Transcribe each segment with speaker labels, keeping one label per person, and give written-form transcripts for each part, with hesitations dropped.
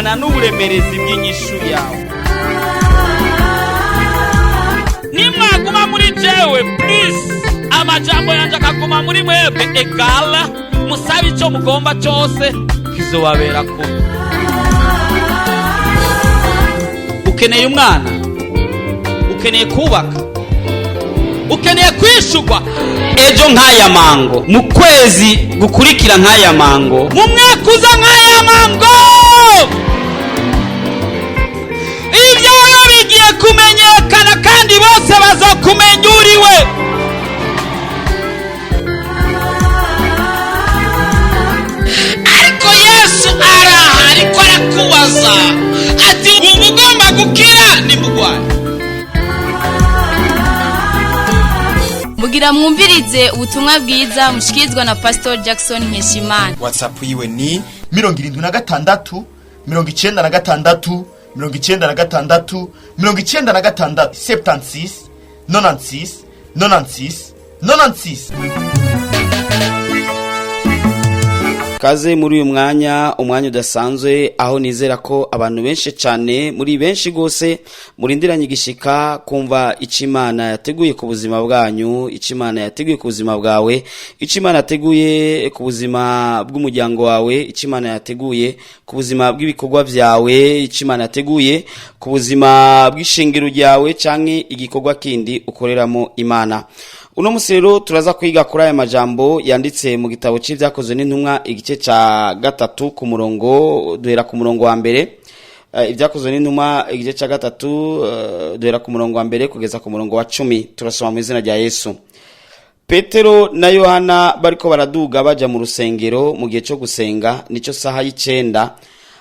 Speaker 1: Bingana n'uburemerezi bw'inyishu yawe. Nimwaguma muri jewe, please, amajambo yanjye akaguma muri mwebwe, egala musabe icyo mugomba cyose, kizobabera kubi. Ukeneye umwana, ukeneye kubaka, ukeneye kwishurwa ejo nk'aya mango, mu kwezi gukurikira nk'aya mango, mu mwaka uza nk'aya mango. Ibyawe bigiye kumenyekana kandi bose bazokumenya uriwe. Ariko Yesu araha, ariko arakubaza ati: "Wumva ugomba gukira nimugwaye?"
Speaker 2: Mugira mwumvirize ubutumwa bwiza mushikirizwa na Pastor Jackson Nkeshimana.
Speaker 3: WhatsApp yiwe ni
Speaker 4: 76 96 96 96, 76 96 96 96.
Speaker 5: Kaze muri uyu mwanya, umwanya udasanzwe, aho nizera ko abantu benshi cyane, muri benshi rwose, murindiranye igishika kumva icyo Imana yateguye ku buzima bwanyu, icyo Imana yateguye ku buzima bwawe, icyo Imana yateguye ku buzima bw'umuryango wawe, icyo Imana yateguye ku buzima bw'ibikorwa byawe, icyo Imana yateguye ku buzima bw'ishingiro ryawe cyangwa igikorwa kindi ukoreramo Imana. Uno musi rero turaza kwiga kuri aya majambo yanditse mu gitabo c'Ivyakozwe n'Intumwa, igice ca gatatu, ku murongo, duhera ku murongo wa mbere. Ivyakozwe n'Intumwa, igice ca gatatu, duhera ku murongo wa mbere kugeza ku murongo wa 10. Turasoma mu izina rya Yesu. Petero na Yohana bariko baraduga baja mu rusengero mu gihe cyo gusenga, nico saha y'9.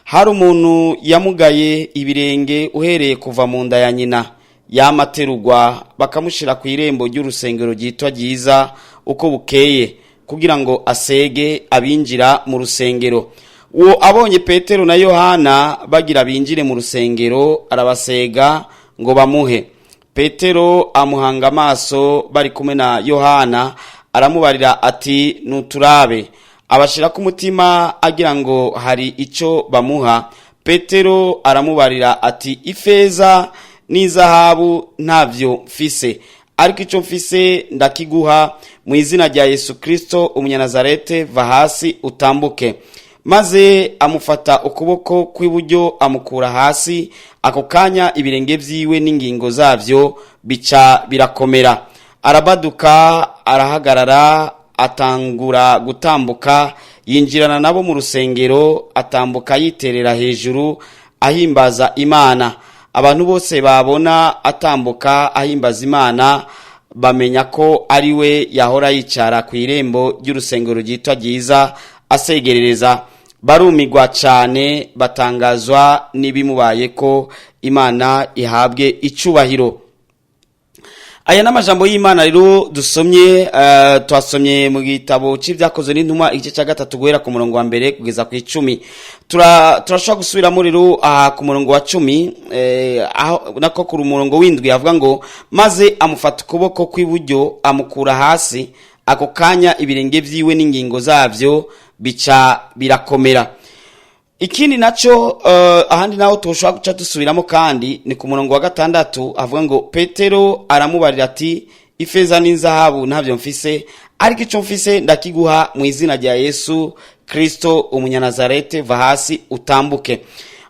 Speaker 5: Hari umuntu yamugaye ibirenge uhereye kuva mu nda ya nyina, yamaterugwa bakamushira ku irembo ry'urusengero ryitwa Ryiza uko bukeye, kugira ngo asege abinjira mu rusengero. Uwo abonye Petero na Yohana bagira binjire mu rusengero, arabasega ngo bamuhe. Petero amuhanga amaso bari kumwe na Yohana, aramubarira ati: "Nuturabe." Abashira ku mutima agira ngo hari icyo bamuha. Petero aramubarira ati: "Ifeza n'izahabu ntavyo mfise, ariko icyo mfise ndakiguha: mu izina rya Yesu Kristo Umunyanazarete, va hasi utambuke." Maze amufata ukuboko kw'iburyo, amukura hasi. Ako kanya ibirenge vyiwe n'ingingo zavyo bica birakomera, arabaduka, arahagarara, atangura gutambuka, yinjirana nabo mu rusengero, atambuka yiterera hejuru, ahimbaza Imana. Abantu bose babona atambuka ahimbaza Imana, bamenya ko ari we yahora yicara ku irembo ry'urusengero ryitwa Ryiza asegerereza. Barumigwa cyane, batangazwa n'ibimubaye ko. Imana ihabwe icubahiro. Aya ni amajambo y'Imana rero dusomye, twasomye mu gitabo c'Ivyakozwe n'Intumwa, igice cya gatatu, guhera ku murongo wa mbere kugeza ku 10. Turashobora gusubiramo rero aha ku murongo wa 10, aho nako ku murongo w'indwi avuga ngo: "Maze amufata ukuboko kw'iburyo, amukura hasi. Ako kanya ibirenge vyiwe n'ingingo zavyo bica birakomera." Ikindi naco, ahandi naho tushobora guca dusubiramo kandi ni ku murongo wa gatandatu, avuga ngo: "Petero aramubarira ati: 'Ifeza n'inzahabu ntabyo mfise, ariko ico mfise ndakiguha: mu izina rya Yesu Kristo Umunyanazarete, va hasi utambuke.'"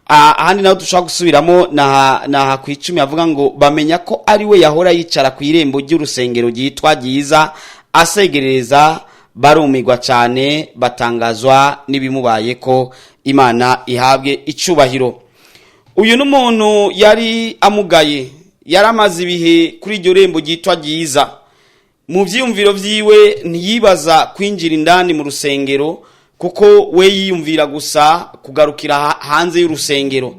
Speaker 5: Ahandi naho dushobora gusubiramo naha ku 10, avuga ngo: "Bamenya ko ari we yahora yicara ku irembo ry'urusengero ryitwa Ryiza asegerereza, barumirwa cyane, batangazwa n'ibimubaye ko. Imana ihabwe icubahiro." Uyu n'umuntu yari amugaye, yari amaze ibihe kuri iryo rembo ryitwa Ryiza. Mu byiyumviro byiwe ntiyibaza kwinjira indani mu rusengero, kuko we yiyumvira gusa kugarukira hanze y'urusengero.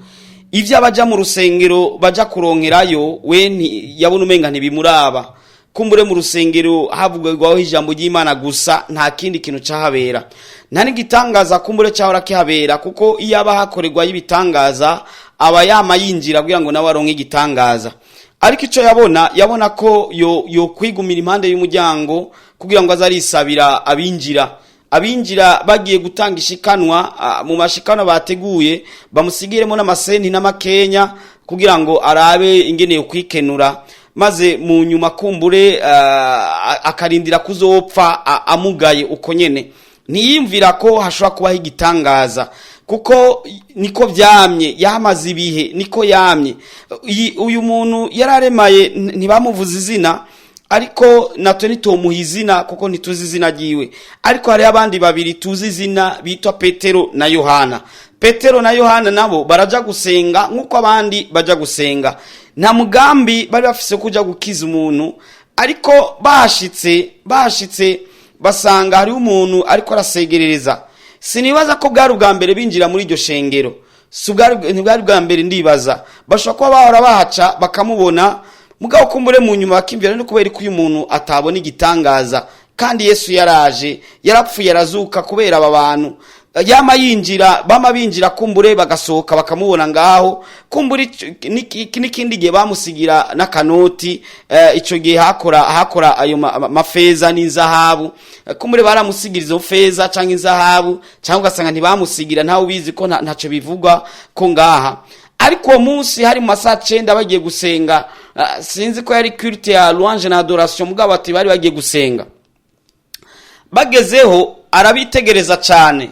Speaker 5: Ibyo abaja mu rusengero baja kuronkerayo, we yabona umenga ntibimuraba. Kumbure mu rusengero havugwaho ijambo ry'Imana gusa, nta kindi kintu cahabera, nta n'igitangaza kumbure cyahora kihabera, kuko iyo aba hakorerwayo ibitangaza, aba yama yinjira kugira ngo nawe aronke igitangaza. Ariko icyo yabona, yabona ko yo kwigumira impande y'umuryango kugira ngo aze arisabira abinjira. Abinjira bagiye gutanga ishikanwa, mu mashikanwa bateguye bamusigiremo n'amasenti n'amakenya kugira ngo arabe ingene kwikenura, maze mu nyuma kumbure akarindira kuzopfa amugaye uko nyene. Ntiyiyumvira ko hashobora kubaho igitangaza, kuko niko byamye, yamaze ibihe niko yamye. Uyu muntu yararemaye, ntibamuvuze izina, ariko natwe ntitumuha izina kuko ntituzi izina ryiwe. Ariko hariho abandi babiri tuzi izina bitwa Petero na Yohana. Petero na Yohana nabo baraja gusenga nk'uko abandi baja gusenga. Nta mugambi bari bafise kuja gukiza umuntu, ariko bahashitse basanga hariho umuntu ariko arasegerereza. Sinibaza ko bwari ubwa mbere binjira muri iryo shengero, si ntibwari bwa mbere. Ndibaza bashobora kuba bahora bahaca bakamubona, mugabo kumbure mu nyuma bakimvira no kubera ko uyu muntu atabona igitangaza, kandi Yesu yaraje, yarapfuye, arazuka kubera aba bantu. Yama yinjira, bama binjira, kumbure bagasohoka bakamubona ngaho. Kumbure n'ikindi gihe bamusigira n'akanoti, ico gihe hakora ayo mafeza n'inzahabu. Kumbure baramusigira izo feza canke inzahabu, cyangwa ugasanga ntibamusigira, ntawe ubizi ko ntaco bivugwa ko ngaha. Ariko uwo munsi hari mu masaha 9 bagiye gusenga. Sinzi ko yari culte ya louange na adoration, mugabo ati bari bagiye gusenga. Bagezeho arabitegereza cyane.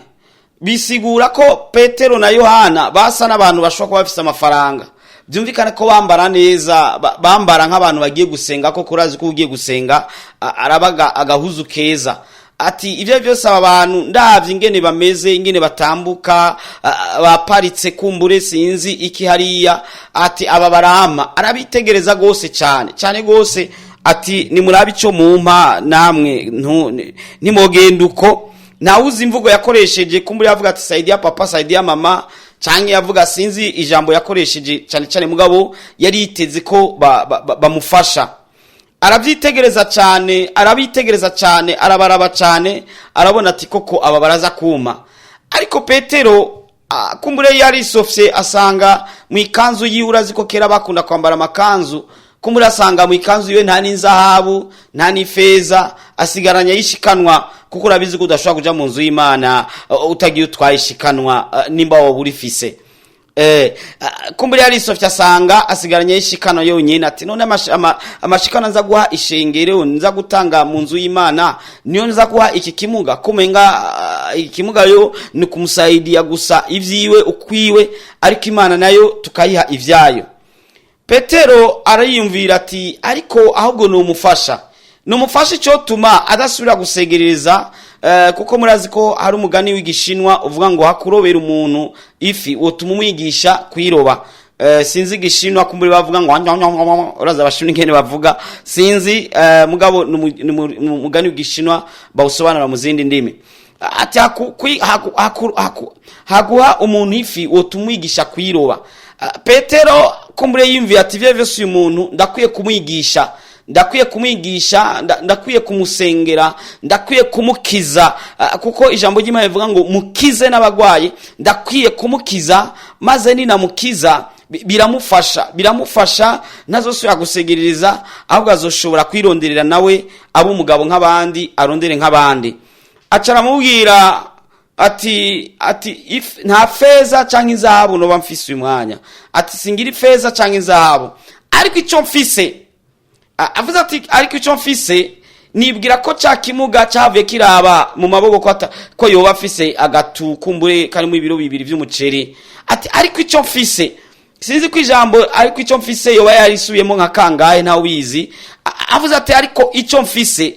Speaker 5: Bisigura ko Petero na Yohana basa n'abantu bashobora kuba bafise amafaranga. Byumvikane ko bambara neza, bambara nk'abantu bagiye gusenga, ko kurazi ko ugiye gusenga arabaga agahuzu keza. Ati ibyo byose aba bantu ndavye ingene bameze, ingene batambuka, baparitse, kumbure sinzi iki hariya. Ati aba barama. Arabitegereza gose cyane cyane gose, ati nimurabe ico mumpa namwe, ntimogenda uko. Ntawuzi imvugo yakoresheje, kumbure yavuga ati "Saidia papa, saidia mama", canke yavuga, sinzi ijambo yakoresheje cyane cyane, mugabo yari yiteze ko bamufasha. Arabyitegereza cyane, arabitegereza cyane, arabaraba cyane, arabona ati koko aba baraza kuma. Ariko Petero, kumbure yarisofye, asanga mu ikanzu yiwe, urazi ko kera bakunda kwambara amakanzu, kumbure asanga mu ikanzu yiwe nta n'inzahabu, nta n'ifeza, asigaranye yishikanwa, kuko urabizi ko udashobora kuja mu nzu y'Imana utagiye utwaye ishikanwa, nimba wowe urifise. Kumbure yarisofye, asanga asigaranye ishikano yonyine. Ati none amashikano nza guha ishengero, nza gutanga mu nzu y'Imana, niyo nza guha iki kimuga? Kumenga iki kimuga yo ni kumusaidia gusa ivyiwe ukwiwe, ariko Imana nayo tukayiha ivyayo. Petero ariyumvira ati ariko ahubwo ni umufasha, ni umufasha icyo tuma adasubira gusegerereza, kuko murazi ko hari umugani w'igishinwa uvuga ngo hakurobera umuntu ifi wotuma umwigisha kuyiroba. Sinzi igishinwa, kumburi bavuga ngo "Anya, anya, anya, anya", uraza abashinwa ingene bavuga, sinzi, mugabo ni umugani w'igishinwa bawusobanura mu zindi ndimi. Ati haguha umuntu ifi wotuma umwigisha kuyiroba. Petero kumbure yiyumviye ati vye vyose uyu muntu ndakwiye kumwigisha, ndakwiye kumwigisha, ndakwiye kumusengera, ndakwiye kumukiza, kuko ijambo ry'Imana rivuga ngo mukize n'abagwayi. Ndakwiye kumukiza, maze ninamukiza biramufasha, ntazosubira gusegerereza, ahubwo azoshobora kwironderera nawe, abe umugabo nk'abandi, arondere nk'abandi. Aca aramubwira ati nta feza canke inzahabu noba mfise uyu mwanya. Ati singira ifeza canke inzahabu, ariko ico mfise. Avuze ati ariko ico mfise, nibwira ko ca kimuga cavuye kiraba mu maboko ko yoba afise agatu kumbure karimo ibiro 2 vy'umuceri. Ati ariko ico mfise, sinzi ko ijambo ariko ico mfise yoba yarisubiyemo nka kangahe, ntawe ubizi. Avuze ati ariko ico mfise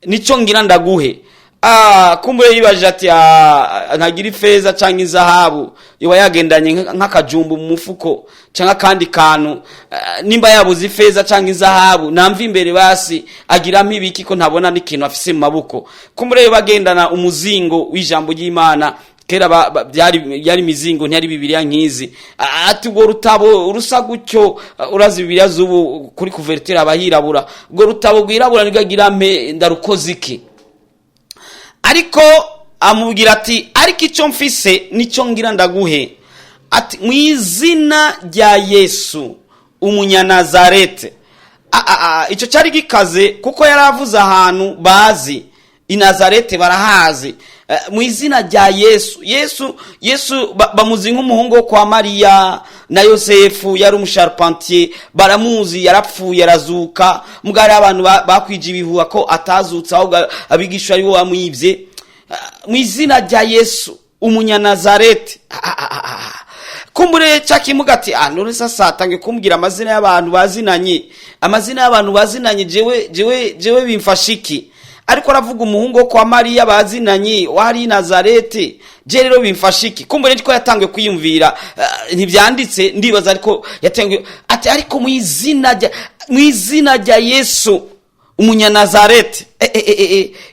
Speaker 5: nico ngira ndaguhe. Kumbure yibaje ati ntagira ifeza canke inzahabu, yoba yagendanye nk'akajumbu mu mufuko canke akandi kantu. Nimba yabuze ifeza canke inzahabu, namva imbere basi agiramo ibiki ko ntabona n'ikintu afise mu maboko? Kumbure yoba agendana umuzingo w'ijambo ry'Imana. Kera byari imizingo, ntiyari Bibiliya nk'izi. Ati ubwo rutabo rusa gutyo, urazi Bibiliya z'ubu kuri couverture aba hirabura, ubwo rutabo rwirabura nibwo agira mpe, ndarukoze iki? Ariko amubwira ati ariko icyo mfise nicyo ngira ndaguhe. Ati mu izina rya Yesu umunyanazarete. Icyo cyari gikaze, kuko yari avuze ahantu bazi. I Nazarete barahazi. Mu izina rya Yesu. Yesu bamuzi nk'umuhungu wo kwa Mariya na Yosefu, yari umusharpantier, baramuzi, yarapfuye arazuka. Mugari abantu bakwije ibihuha ko atazutse, ahubwo abigishwa aribo bamwivye. Mu izina rya Yesu umunyanazareti. Kumbure cyakimuga ati: "Ah, none sasa atangiye kumbwira amazina y'abantu bazinanye, amazina y'abantu bazinanye, jewe bimfasha iki? Ariko aravuga umuhungu wo kwa Mariya bazinanye wari i Nazareti, je rero bimfasha iki?" Kumbure niko yatangiye kwiyumvira. Ntibyanditse, ndibaza, ariko yatangiye ati: "Ariko mu izina rya Yesu umunyanazareti."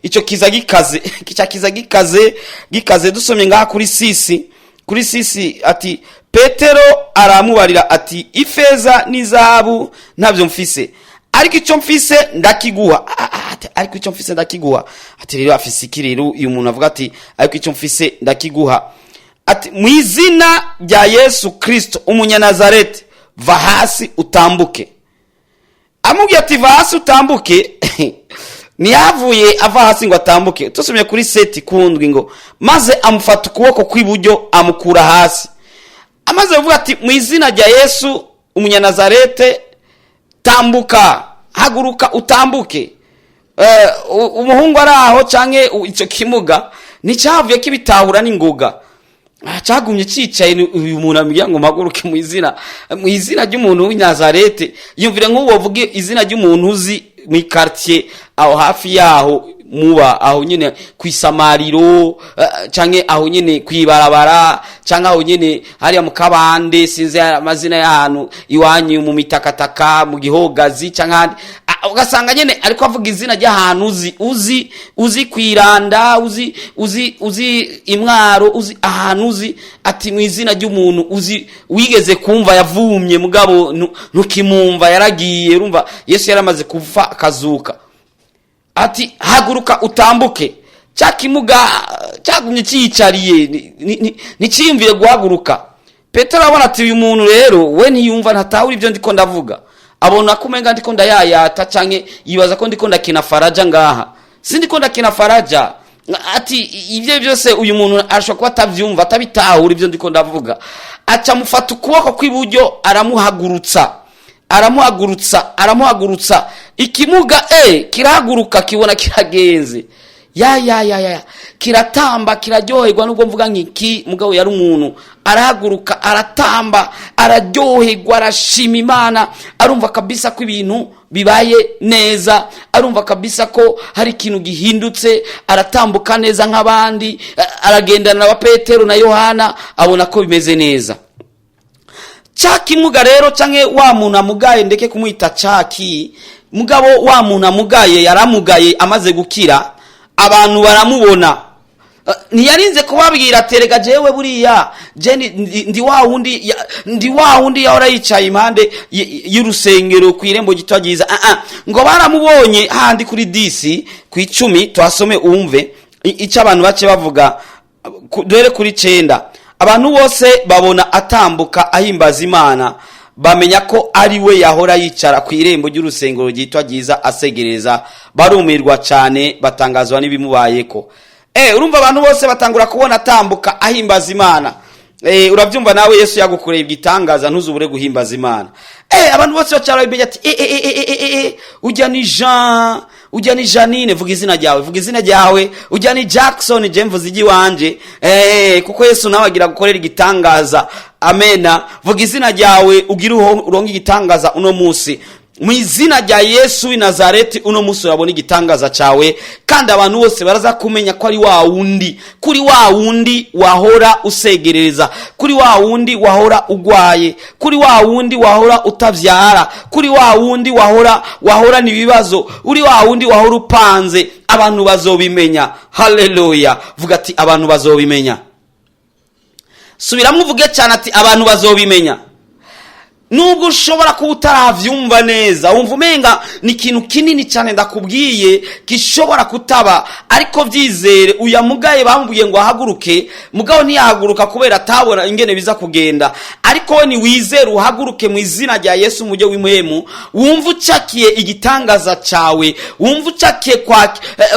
Speaker 5: Icyo kiza gikaze, kica kiza gikaze gikaze. Dusomye ngaha kuri 6, kuri 6 ati: "Petero aramubarira ati: 'Ifeza n'izahabu ntabyo mfise, ariko icyo mfise ndakiguha.'" Ati: "Ariko icyo mfise ndakiguha." Ati: "Rero afise iki rero uyu muntu avuga ati: 'Ariko icyo mfise ndakiguha?'" Ati: "Mu izina rya Yesu Kristo umunyanazareti, va hasi utambuke." Amubwiye ati: "Va hasi utambuke," ntiyavuye ava hasi ngo atambuke. Tusomye kuri 7 kundwi ngo: "Maze amufata ukuboko kw'iburyo, amukura hasi." Amaze kuvuga ati: "Mu izina rya Yesu umunyanazarete, tambuka, haguruka utambuke," umuhungu ari aho canke icyo kimuga nticyavuye kibitahura n'ingoga. Cyagumye cyicaye. Uyu muntu ambwira ngo mpaguruke mu izina ry'umuntu w'Inyazarete. Yumvire nk'ubu bavuge izina ry'umuntu uzi mu quartier aho hafi yaho muba, aho nyine ku isamariro, canke aho nyine kwibarabara, canke aho nyine hariya mu kabande, sinzi amazina y'ahantu iwanyu, mu mitakataka, mu gihogazi canke ahandi. Ugasanga nyine ariko avuga izina ry'ahantu uzi kwiranda, uzi imwaro, uzi ahantu uzi, ati mu izina ry'umuntu uzi wigeze kumva yavumye, mugabo ntukimumva, yaragiye. Urumva Yesu yaramaze kuva akazuka. Ati: "Haguruka utambuke." Cya kimuga cyagumye cyiyicariye, nticiyumvire guhaguruka. Petero abona ati: "Uyu muntu rero we ntiyumva, ntatahura ibyo ndiko ndavuga. Abona ko umenga ndiko ndayayata, canke yibaza ko ndiko ndakina faraja ngaha. Sindiko ndakina faraja." Ati: "Ibyo byose uyu muntu ashobora kuba atabyumva, atabitahura ibyo ndiko ndavuga." Aca amufata ukuboko kw'iburyo, aramuhagurutsa, aramuhagurutsa, aramuhagurutsa. Ikimuga kirahaguruka, kibona kiragenze, ya ya ya ya, kiratamba, kiraryoherwa. Nubwo mvuga nk'iki, mugabo yari umuntu. Arahaguruka, aratamba, araryoherwa, arashima Imana, arumva kabisa ko ibintu bibaye neza, arumva kabisa ko hari ikintu gihindutse. Aratambuka neza nk'abandi, aragendana na Petero na Yohana, abona ko bimeze neza. Cya kimuga rero, canke wa muntu amugaye, ndeke kumwita caki mugabo, wa muntu amugaye, yaramugaye, amaze gukira abantu baramubona. Ntiyarinze kubabwira ati: "Erega jewe buriya je ndi wa wundi yahora yicaye impande y'urusengero ku irembo gito ryiza." Ah, ah. Ngo baramubonye handi kuri 10, ku 10 twasome umve icyo abantu bace bavuga. Duhere kuri 9: "Abantu bose babona atambuka ahimbaza Imana, bamenya ko ari we yahora yicara ku irembo ry'urusengero ryitwa Ryiza asegereza, barumirwa cyane, batangazwa n'ibimubayeko." Urumva abantu bose batangura kubona atambuka ahimbaza Imana. Urabyumva nawe, Yesu yagukoreye igitangaza, ntuzubure guhimbaza Imana. Abantu bose bacara bimenya ati: "Ujya ni Jean, ujya ni Janine." Vuga izina ryawe, vuga izina ryawe. Ujya ni Jackson, je mvuze igiwanje, kuko Yesu nawe agira gukorera igitangaza. Amena. Vuga izina ryawe, ugire uronke igitangaza uno munsi mu izina rya Yesu w'i Nazareti. Uno munsi urabona igitangaza cyawe, kandi abantu bose baraza kumenya ko ari wa wundi, kuri wa wundi wahora usegereza, kuri wa wundi wahora ugwaye, kuri wa wundi wahora utabyara, kuri wa wundi wahorana ibibazo, uri wa wundi wahora upanze. Abantu bazobimenya. Haleluya! Vuga ati: "Abantu bazobimenya." Subiramo uvuge cyane ati: "Abantu bazobimenya." Nubwo ushobora kuba utaravyumva neza, wumva umenga ni ikintu kinini cyane ndakubwiye gishobora kutaba, ariko byizere. Uyamugaye bamubwiye ngo ahaguruke, mugabo ntiyahaguruka kubera atabona ingene biza kugenda. Ariko we niwizere, uhaguruke mu izina rya Yesu. Mu buryo w'impwemu wumva ucakiye igitangaza cyawe, wumva ucakiye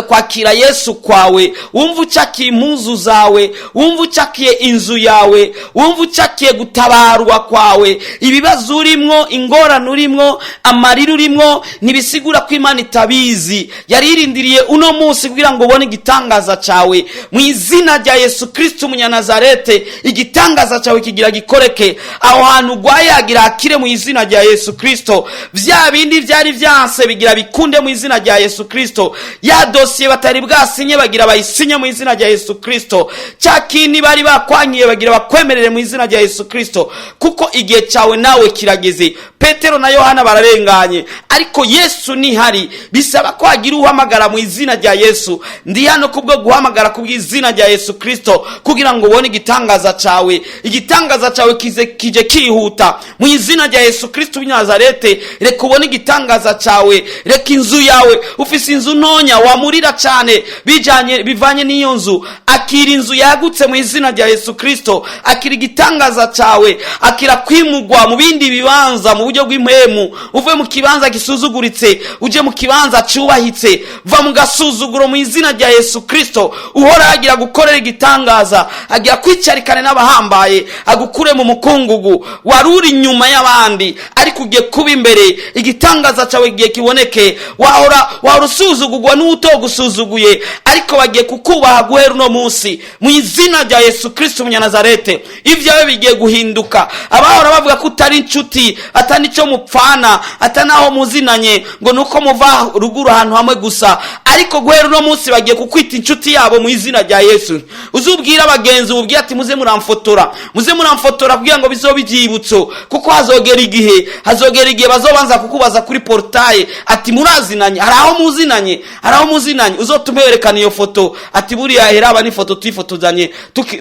Speaker 5: kwakira Yesu kwawe, wumva ucakiye impuzu zawe, wumva ucakiye inzu yawe, wumva ucakiye gutabarwa kwawe. Ibibazo urimwo, ingorane urimwo, amarira urimwo, ntibisigura ko Imana itabizi. Yari irindiriye uno munsi kugira ngo ubone igitangaza cyawe. Mu izina rya Yesu Kristo umunyanazarete, igitangaza cyawe kigira gikoreke. Aho hantu ugwaye hagira hakire mu izina rya Yesu Kristo. Vya bindi byari vyanse bigira bikunde mu izina rya Yesu Kristo. Ya dosiye batari bwasinye bagira bayisinye mu izina rya Yesu Kristo. Cya kindi bari bakwankiye bagira bakwemerere mu izina rya Yesu Kristo, kuko igihe cyawe nawe kirageze. Petero na Yohana bararenganye, ariko Yesu nihari. Bisaba ko hagira uhamagara mu izina rya Yesu. Ndi hano kubwo guhamagara kubw'izina rya Yesu Kristo kugira ngo ubone igitangaza cyawe. Igitangaza cyawe kize kije kihuta mu izina rya Yesu Kristo w'i Nazarete. Reka ubone igitangaza cyawe. Reka inzu yawe, ufise inzu ntonya wamurira cyane bijanye bivanye n'iyo nzu, akira inzu yagutse mu izina rya Yesu Kristo. Akira igitangaza cyawe, akira kwimugwa mu bindi bibanza mu buryo bw'impwemu, uve mu kibanza gisuzuguritse uje mu kibanza cyubahitse. Va mu gasuzuguro mu izina rya Yesu Kristo. Uhora agira gukorera igitangaza, agira kwicarikane n'abahambaye, agukure mu mukungugu. Wari uri inyuma y'abandi, ariko ugiye kuba imbere. Igitangaza cyawe giye kiboneke. Wahora usuzugurwa n'uwutogusuzuguye, ariko bagiye kukubaha guhera uno munsi mu izina rya Yesu Kristo umunyanazarete. Ibyawe bigiye guhinduka. Abahora bavuga ko utari inshuti, atari nicyo mupfana, atari naho muzinanye, ngo nuko muva ruguru ahantu hamwe gusa, ariko guhera uno munsi bagiye kukwita inshuti yabo mu izina rya Yesu. Uzubwira abagenzi, ububwire ati: "Muze muramfotora, muze muramfotora kugira ngo bizobe ibyibutso," kuko hazogera igihe bazobanza kukubaza kuri portail ati: "Murazinanye? Hari aho muzinanye? Hari aho muzinanye?" Uzotume werekana iyo foto ati: "Buriya heraba n'ifoto twifotozanye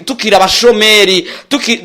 Speaker 5: tukiri abashomeri,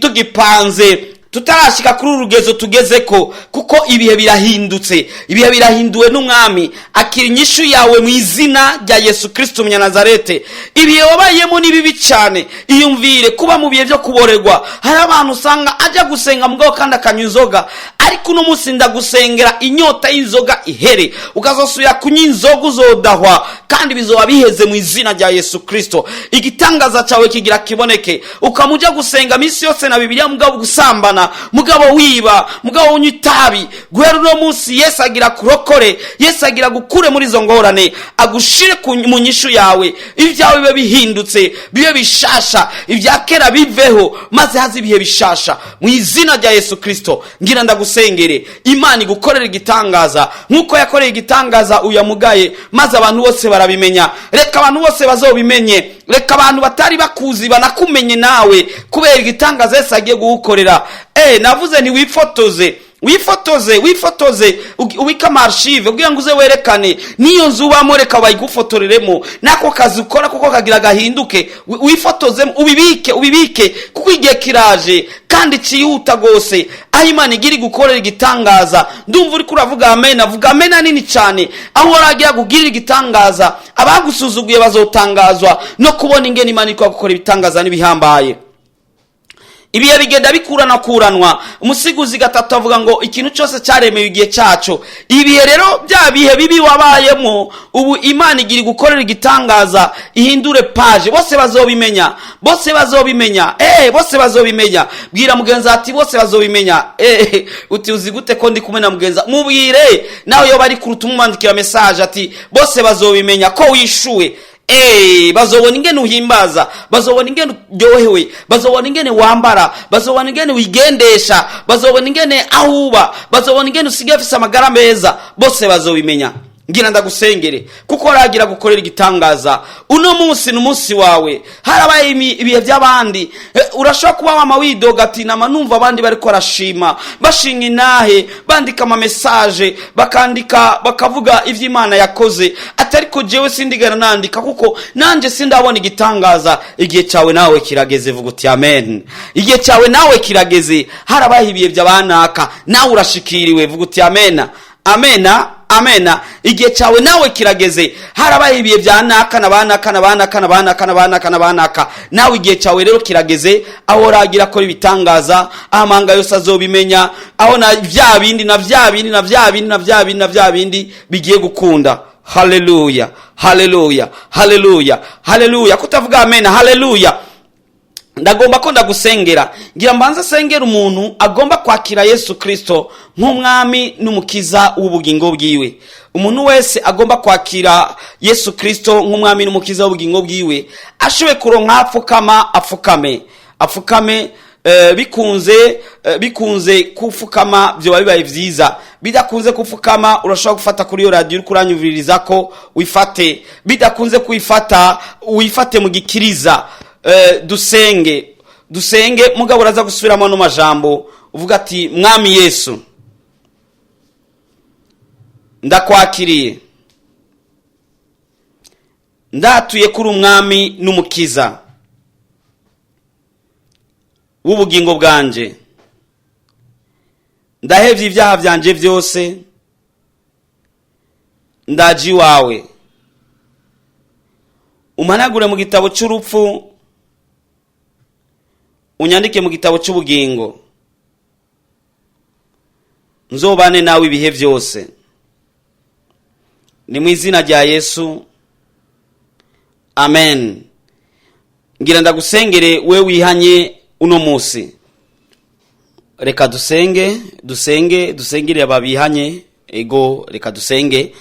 Speaker 5: tugipanze, tutarashika kuri uru rugezo tugeze ko," kuko ibihe birahindutse, ibihe birahinduwe n'Umwami. Akira inyishu yawe mu izina rya Yesu Kristo umunyanazarete. Ibihe wabayemo ni bibi cyane. Iyumvire kuba mu bihe byo kuborerwa. Hari abantu usanga ajya gusenga mugabo kandi akanywa inzoga, ariko uno munsi ndagusengera inyota y'inzoga ihere. Ukazosubira kunywa inzoga uzodahwa, kandi bizoba biheze mu izina rya Yesu Kristo. Igitangaza cyawe kigira kiboneke. Ukamuja gusenga minsi yose na Bibiliya, mugabo gusambana, mugabo wiba, mugabo unywa itabi, guhera uno munsi Yesu agira kurokore. Yesu agira gukure muri izo ngorane, agushire mu nyishu yawe. Ibyawe bibe bihindutse, bibe bishasha, ibya kera biveho maze haze ibihe bishasha mu izina rya Yesu Kristo. Ngira ndagusengere, Imana igukorera igitangaza nk'uko yakoreye igitangaza uyamugaye, maze abantu bose barabimenya. Reka abantu bose bazobimenye, reka abantu batari bakuzi banakumenye nawe kubera igitangaza Yesu agiye gugukorera. Navuze nti wifotoze, wifotoze, wifotoze, ubike ama archives kugira ngo uze werekane. N'iyo nzu ubamo reka bayigufotoreremo, n'ako kazi ukora kuko kagira gahinduke. Wifotozemo, ubibike, ubibike, kuko igihe kiraje kandi cyihuta rwose aho Imana igira igukorera igitangaza. Ndumva uriko uravuga amen, avuga amen nini cyane. Aho waragira kugirira igitangaza, abagusuzuguye bazotangazwa no kubona ingene Imana iri gukora ibitangaza n'ibihambaye. Ibihe bigenda bikuranakuranwa. Umusiguzi gatatu avuga ngo ikintu cyose cyaremewe igihe cyaco. Ibihe rero, bya bihe bibi wabayemo, ubu Imana igira gukorera igitangaza, ihindure page. Bose bazobimenya, bose bazobimenya, bose bazobimenya. Bwira mugenzi ati: "Bose bazobimenya." Uti: "Uzi gute ko ndi kumwe na mugenzi?" Mubwire nawe yoba ari kuruta, umwandikira message ati: "Bose bazobimenya ko wishuwe." Bazobona ingene uhimbaza, bazobona ingene uryohewe, bazobona ingene wambara, bazobona ingene wigendesha, bazobona ingene aho uba, bazobona ingene usigaye ufise amagara meza. Bose bazobimenya. Ngira ndagusengere, kuko ragira gukorera igitangaza. Uno munsi ni umunsi wawe. Harabaye ibihe by'abandi. Urashobora kuba wama widoga ati nama numva abandi bariko barashima, bashinga inahe, bandika ama message, bakandika, bakavuga ivy'Imana yakoze, ati ariko jewe sindigana nandika kuko nanje sindabona igitangaza. Igihe cyawe nawe kirageze, vuga uti amen. Igihe cyawe nawe kirageze. Harabaye ibihe by'abanaka, nawe urashikiriwe, vuga uti amena, amena, amena. Igihe cyawe nawe kirageze. Harabaye ibihe bya naka na banaka na banaka na banaka na banaka na banaka, nawe igihe cyawe rero kirageze, aho ragira akora ibitangaza, aho amahanga yose azobimenya, aho na bya bindi na bya bindi na bya bindi na bya bindi na bya bindi bigiye gukunda. Haleluya, haleluya, haleluya, haleluya. Kutavuga amena, haleluya. Ndagomba ko ndagusengera, ngira mbanze sengera umuntu agomba kwakira Yesu Kristo nk'umwami n'umukiza w'ubugingo bwiwe. Umuntu wese agomba kwakira Yesu Kristo nk'umwami n'umukiza w'ubugingo bwiwe, ashoboye kuronka apfukama, apfukame, apfukame. Bikunze kufukama byoba bibaye vyiza. Bidakunze kufukama, urashobora gufata kuri iyo radiyo uriko uranyumviriza ko wifate. Bidakunze kuyifata, wifate mu gikiriza. Dusenge, dusenge. Mugabo uraza gusubiramo ano majambo, uvuga ati: "Mwami Yesu, ndakwakiriye, ndatuye kuri umwami n'umukiza w'ubugingo bwanje. Ndahevye ibyaha byanje byose, ndaje iwawe. Umpanagure mu gitabo cy'urupfu, unyandike mu gitabo cy'ubugingo, nzobane nawe ibihe byose. Ni mu izina rya Yesu, amen." Ngira ndagusengere we wihanye uno munsi. Reka dusenge, dusenge, dusengere ababihanye. Ego, reka dusenge.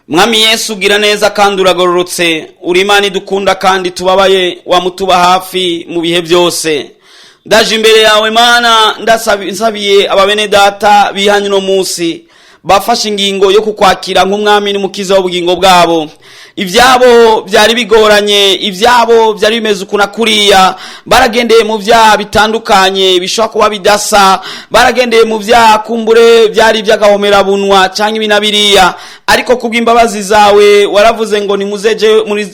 Speaker 5: Mwami Yesu, ugira neza kandi uragororotse, uri Imana idukunda kandi tubabaye, wamutuba hafi mu bihe byose. Ndaje imbere yawe Mana, nsabiye ababene data bihanye uno munsi, bafashe ingingo yo kukwakira nk'umwami n'umukiza w'ubugingo bwabo. Ibyabo byari bigoranye, ibyabo byari bimeze ukuntu kuriya, baragendeye mu byaha bitandukanye bishobora kuba bidasa, baragendeye mu byaha kumbure byari iby'agahomerabunwa cyangwa ibi na biriya, ariko kubw'imbabazi zawe waravuze ngo nimuze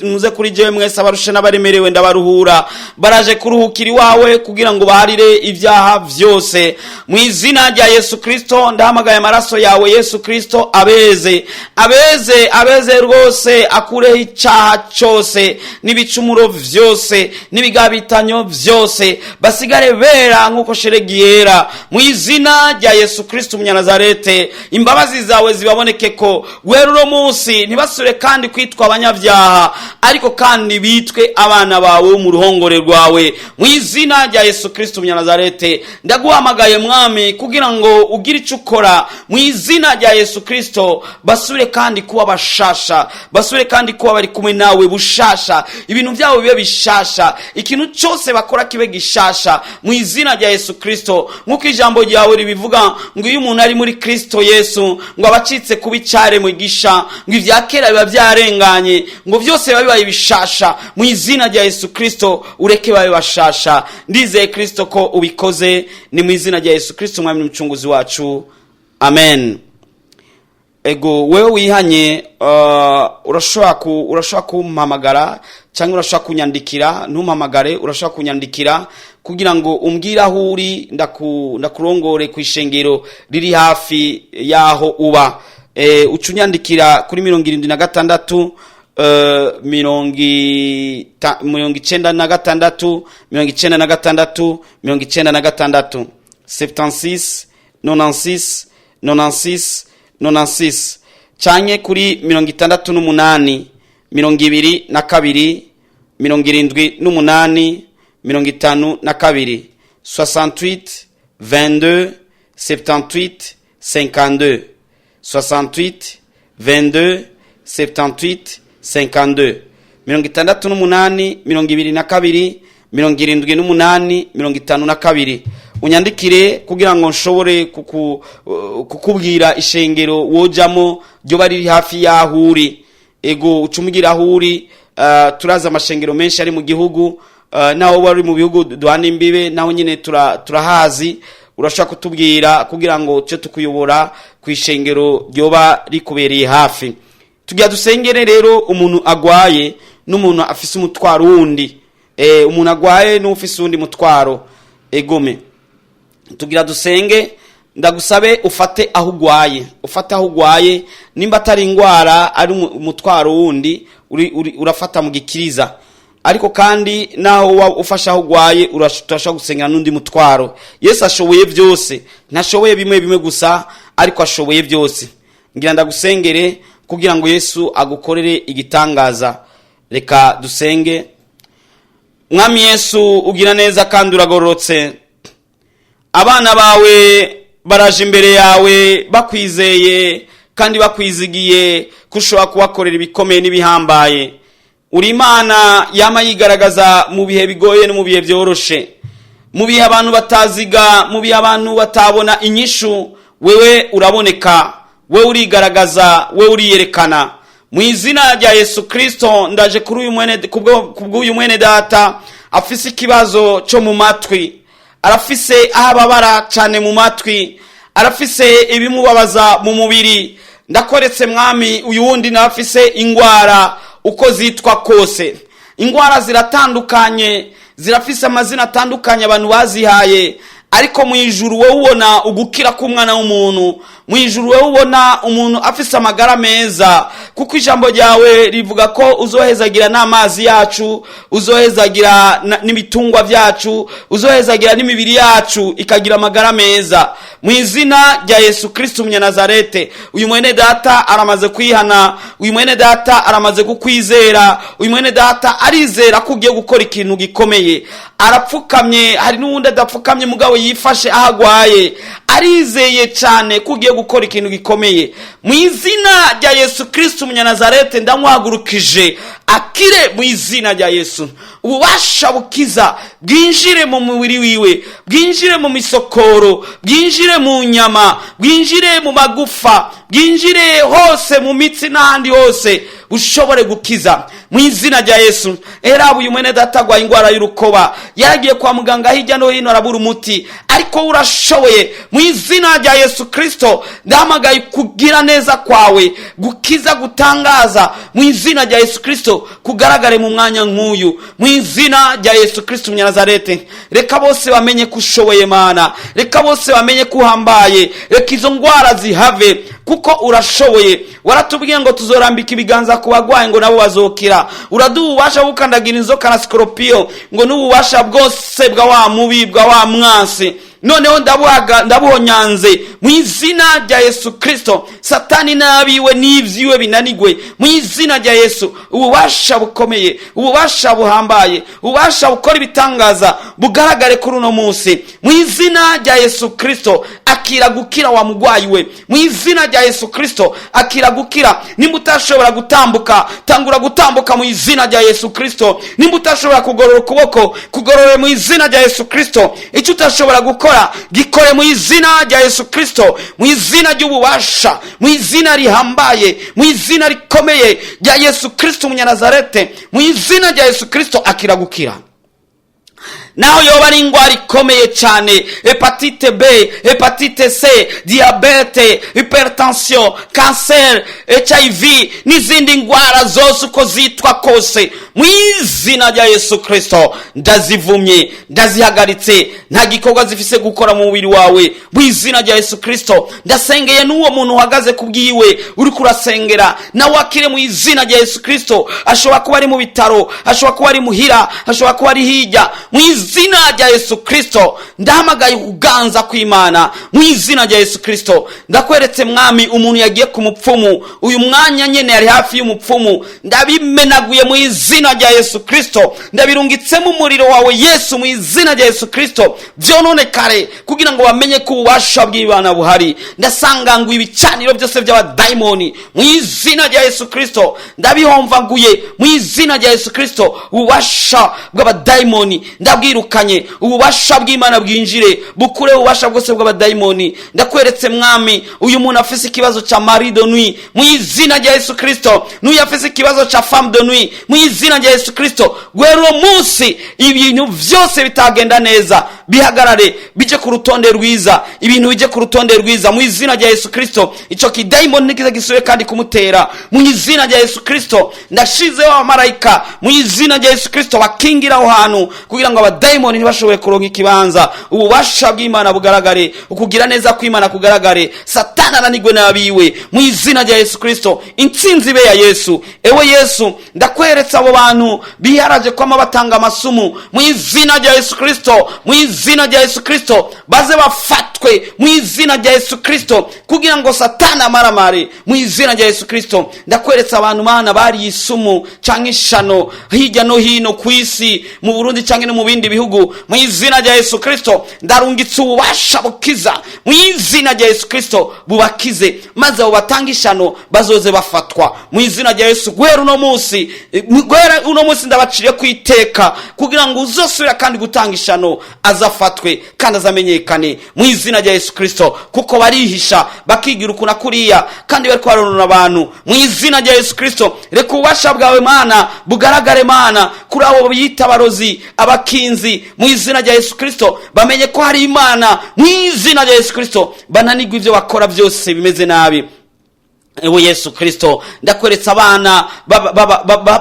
Speaker 5: muze kuri jewe mwese abarushe n'abaremerewe, ndabaruhura. Baraje kuruhukira iwawe kugira ngo baharire ibyaha byose. Mu izina rya Yesu Kristo, ndahamagaye amaraso yawe Yesu Kristo abeze, abeze, abeze rwose, akureho icyaha cyose n'ibicumuro byose n'ibigabitanyo byose, basigare bera nk'uko sheregi yera. Mu izina rya Yesu Kristo umunyanazarete, imbabazi zawe zibaboneke ko guhera uno munsi ntibasubire kandi kwitwa abanyabyaha, ariko kandi bitwe abana bawe mu ruhongore rwawe. Mu izina rya Yesu Kristo umunyanazarete, ndaguhamagaye Mwami kugira ngo ugire icyo ukora. Mu izina rya Yesu Kristo, basubire kandi kuba bashasha, basubire kandi kuba bari kumwe nawe bushasha, ibintu byabo bibe bishasha, ikintu cyose bakora kibe gishasha mu izina rya Yesu Kristo. Nk'uko ijambo ryawe ribivuga ngo iyo umuntu ari muri Kristo Yesu, ngo abacitse kuba icyaremwe gisha, ngo ibya kera biba byarenganye, ngo byose biba bibaye bishasha. Mu izina rya Yesu Kristo, ureke babe bashasha. Ndizeye Kristo ko ubikoze. Ni mu izina rya Yesu Kristo umwami n'umucunguzi wacu, amen. Ego, wewe wihanye, urashobora kumpamagara cyangwa urashobora kunyandikira. Ntumpamagare, urashobora kunyandikira kugira ngo umbwire aho uri, ndakurongore ku ishengero riri hafi y'aho uba. Uca unyandikira kuri 76 96 96 96, 76 96 96 96, canke kuri 68 22 78 52, 68 22 78 52, 68 22 78 52, 68 22 78 52. Unyandikire kugira ngo nshobore kukubwira ishengero wojamo ryoba riri hafi y'aho uri. Ego, ucumugira aho uri. Turazi amashengero menshi ari mu gihugu, naho wari mu bihugu duhana imbibe, naho nyine turahazi. Urashobora kutubwira kugira ngo tuce tukuyobora ku ishengero ryoba rikubereye hafi. Tugira dusengere rero umuntu agwaye n'umuntu afise umutwaro wundi, umuntu agwaye n'ufise uwundi mutwaro. Egome, tugira dusenge. Ndagusabe ufate aho ugwaye, ufate aho ugwaye. Nimba atari indwara, ari umutwaro wundi, urafata mu gikiriza. Ariko kandi naho ufashe aho ugwaye, turashobora gusengera n'undi mutwaro. Yesu ashoboye byose, ntashoboye bimwe bimwe gusa, ariko ashoboye byose. Ngira ndagusengere kugira ngo Yesu agukorere igitangaza. Reka dusenge. Mwami Yesu, ugira neza kandi uragororotse. Abana bawe baraje imbere yawe bakwizeye kandi bakwizigiye ko ushobora kubakorera ibikomeye n'ibihambaye. Uri Imana yama yigaragaza mu bihe bigoye no mu bihe byoroshe, mu bihe abantu bataziga, mu bihe abantu batabona inyishu. Wewe uraboneka, wewe urigaragaza, wewe uriyerekana. Mu izina rya Yesu Kristo, ndaje kuri uyu mwene, kubw'uyu mwene data afise ikibazo cyo mu matwi. Arafise aho ababara cyane mu matwi, arafise ibimubabaza mu mubiri. Ndakweretse, Mwami, uyu wundi nawe afise ingwara uko zitwa kose. Ingwara ziratandukanye, zirafise amazina atandukanye abantu bazihaye, ariko mu ijuru wowe ubona ugukira k'umwana w'umuntu. Mu ijuru wowe ubona umuntu afise amagara meza, kuko ijambo ryawe rivuga ko uzohezagira n'amazi yacu, uzohezagira n'ibitungwa byacu, uzohezagira n'imibiri yacu ikagira amagara meza. Mu izina rya Yesu Kristo Umunyanazarete, uyu mwene data aramaze kwihana, uyu mwene data aramaze kukwizera, uyu mwene data arizera ko ugiye gukora ikintu gikomeye. Arapfukamye, hari n'uwundi adapfukamye mugabo yifashe aho agwaye, arizeye cyane ko ugiye gukora ikintu gikomeye. Mu izina rya Yesu Kristo Umunyanazarete, ndamuhagurukije akire mu izina rya Yesu. Ububasha bukiza bwinjire mu mubiri wiwe, bwinjire mu misokoro, bwinjire mu nyama, bwinjire mu magufa, bwinjire hose mu mitsi n'ahandi hose, bushobore gukiza mu izina rya Yesu. Era uyu mwene data agwaye indwara y'urukoba, yaragiye kwa muganga hirya no hino arabura umuti, ariko urashoboye. Mu izina rya Yesu Kristo, ndahamagaye kugira neza kwawe gukiza, gutangaza, mu izina rya Yesu Kristo kugaragare mu mwanya nk'uyu. Mu izina rya Yesu Kristo Umunyanazarete, reka bose bamenye ko ushoboye, Mana. Reka bose bamenye ko uhambaye. Reka izo ndwara zihave, kuko urashoboye. Waratubwiye ngo tuzorambika ibiganza ku bagwayi ngo nabo bazokira. Uraduha ububasha bwo gukandagira inzoka na sikoropiyo, ngo n'ububasha bwose bwa wa mubi, bwa wa mwansi. Noneho ndabuhonyanze mu izina rya Yesu Kristo. Satani n'abiwe n'ibyiwe binanigwe mu izina rya Yesu. Ububasha bukomeye, ububasha buhambaye, ububasha bukora ibitangaza bugaragare kuri uno munsi mu izina rya Yesu Kristo. Akira gukira wa mugwayi we, mu izina rya Yesu Kristo, akira gukira. Nimba utashobora gutambuka, tangura gutambuka mu izina rya Yesu Kristo. Nimba utashobora kugorora ukuboko, kugorore mu izina rya Yesu Kristo. Icyo utashobora gukora, gikore mu izina rya Yesu Kristo, mu izina ry'ububasha, mu izina rihambaye, mu izina rikomeye rya Yesu Kristo Umunyanazarete. Mu izina rya Yesu Kristo, akira gukira. Naho yoba ari indwara ikomeye cyane, hepatite B, hepatite C, diyabete, hypertension, kanseri, HIV n'izindi ndwara zose uko zitwa kose, mu izina rya Yesu Kristo ndazivumye, ndazihagaritse. Nta gikorwa zifise gukora mu mubiri wawe mu izina rya Yesu Kristo. Ndasengeye n'uwo muntu uhagaze ku bwiwe uri kurasengera, nawe akire mu izina rya Yesu Kristo. Ashobora kuba ari mu bitaro, ashobora kuba ari muhira, ashobora kuba ari hirya. Mu izina rya Yesu Kristo, ndahamagaye kuganza kw'Imana mu izina rya Yesu Kristo. Ndakweretse, Mwami, umuntu yagiye ku mupfumu, uyu mwanya nyene yari hafi y'umupfumu. Ndabimenaguye mu izina rya Yesu Kristo, ndabirungitsemo umuriro wawe Yesu, mu izina rya Yesu Kristo, byononekare kugira ngo bamenye ko ububasha bw'Imana buhari. Ndasanganguye ibicaniro byose by'abadayimoni mu izina rya Yesu Kristo, ndabihomvaguye mu izina rya Yesu Kristo. Ububasha bw'abadayimoni ndabwi Ndabwirukanye. Ububasha bw'Imana bwinjire, bukure ububasha bwose bw'abadayimoni. Ndakweretse, Mwami, uyu muntu afise ikibazo ca mari de nuit, mu izina rya Yesu Kristo. N'uyu afise ikibazo ca femme de nuit, mu izina rya Yesu Kristo, guhera uwo munsi ibintu vyose bitagenda neza bihagarare, bije ku rutonde rwiza, ibintu bije ku rutonde rwiza, mu izina rya Yesu Kristo. Ico kidayimoni ntikize gisubire kandi kumutera, mu izina rya Yesu Kristo. Ndashizeho abamarayika, mu izina rya Yesu Kristo, bakingira aho hantu kugira ngo abadayimoni ntibashobore kuronka ikibanza. Ububasha bw'Imana bugaragare, ukugira neza kw'Imana kugaragare, Satani ananigwe n'abiwe, mu izina rya Yesu Kristo. Intsinzi ibe ya Yesu. Ewe Yesu, ndakweretse abo bantu biharaje kwama batanga amasumu, mu izina rya Yesu Kristo, mu izina rya Yesu Kristo, baze bafatwe, mu izina rya Yesu Kristo, kugira ngo Satani amaramare, mu izina rya Yesu Kristo. Ndakweretse abantu, Mana, bariye isumu canke ishano hirya no hino ku isi, mu Burundi canke no mu bindi bihugu, mu izina rya Yesu Kristo, ndarungitse ububasha bukiza, mu izina rya Yesu Kristo, bubakize, maze abo batanga ishano bazoze bafatwa, mu izina rya Yesu. Guhera uno munsi ndabaciriye ku iteka kugira ngo uzosubira kandi gutanga ishano azafatwe kandi azamenyekane, mu izina rya Yesu Kristo, kuko barihisha bakigira ukuntu kuriya kandi bari kwaronona abantu. Mu izina rya Yesu Kristo, reka ububasha bwawe, Mana, bugaragare, Mana, kuri abo biyita abarozi, abakinzi, mu izina rya Yesu Kristo, bamenye ko hari Imana, mu izina rya Yesu Kristo, bananirwe ibyo bakora byose bimeze nabi. Ewe Yesu Kristo, ndakweretse abana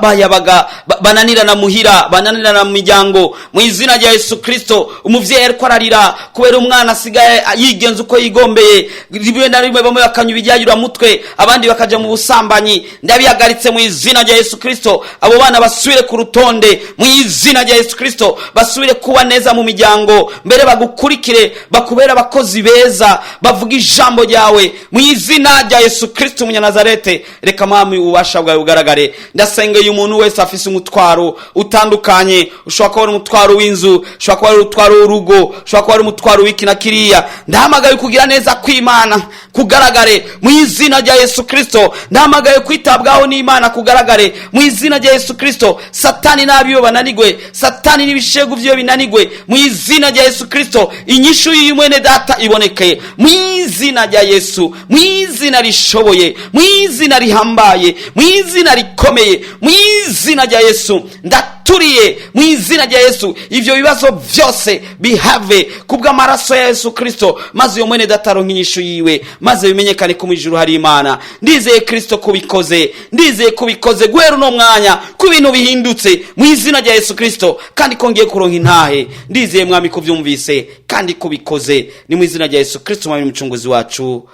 Speaker 5: bayabaga bananirana muhira, bananirana mu miryango, mu izina rya Yesu Kristo. Umuvyeyi ariko ararira kubera umwana asigaye yigenza uko yigombeye, rimwe na rimwe bamwe bakanywa ibijyayuramutwe, abandi bakaja mu busambanyi. Ndabihagaritse mu izina rya Yesu Kristo. Abo bana basubire ku rutonde, mu izina rya Yesu Kristo, basubire kuba neza mu miryango, mbere bagukurikire, bakubera abakozi beza bavuga ijambo ryawe, mu izina rya Yesu Kristo Umunyanazarete. Reka, Mwami, ububasha bwawe bugaragare. Ndasengeye umuntu wese afise umutwaro utandukanye. Ushobora kuba ari umutwaro w'inzu, ushobora kuba ari umutwaro w'urugo, ushobora kuba ari umutwaro w'iki na kiriya. Ndahamagaye kugira neza kw'Imana kugaragare, mu izina rya Yesu Kristo. Ndahamagaye kwitabwaho n'Imana kugaragare, mu izina rya Yesu Kristo. Satani n'abiwe bananigwe, Satani n'ibishegu vyiwe binanigwe, mu izina rya Yesu Kristo. Inyishu y'uyu mwene data iboneke, mu izina rya Yesu, mu izina rishoboye, mu izina rihambaye, mu izina rikomeye, mu izina rya Yesu. Ndaturiye mu izina rya Yesu ivyo bibazo vyose bihave kubw'amaraso ya Yesu Kristo, maze uyo mwene data aronke inyishu yiwe, maze bimenyekane ko mu ijuru hari Imana. Ndizeye, Kristo, kubikoze. Ndizeye kubikoze guhera uno mwanya, ko ibintu bihindutse mu izina rya Yesu Kristo, kandi ko ngiye kuronka intahe. Ndizeye, Mwami, kuvyumvise kandi kubikoze. Ni mu izina rya Yesu Kristo, Mwami Mucunguzi wacu,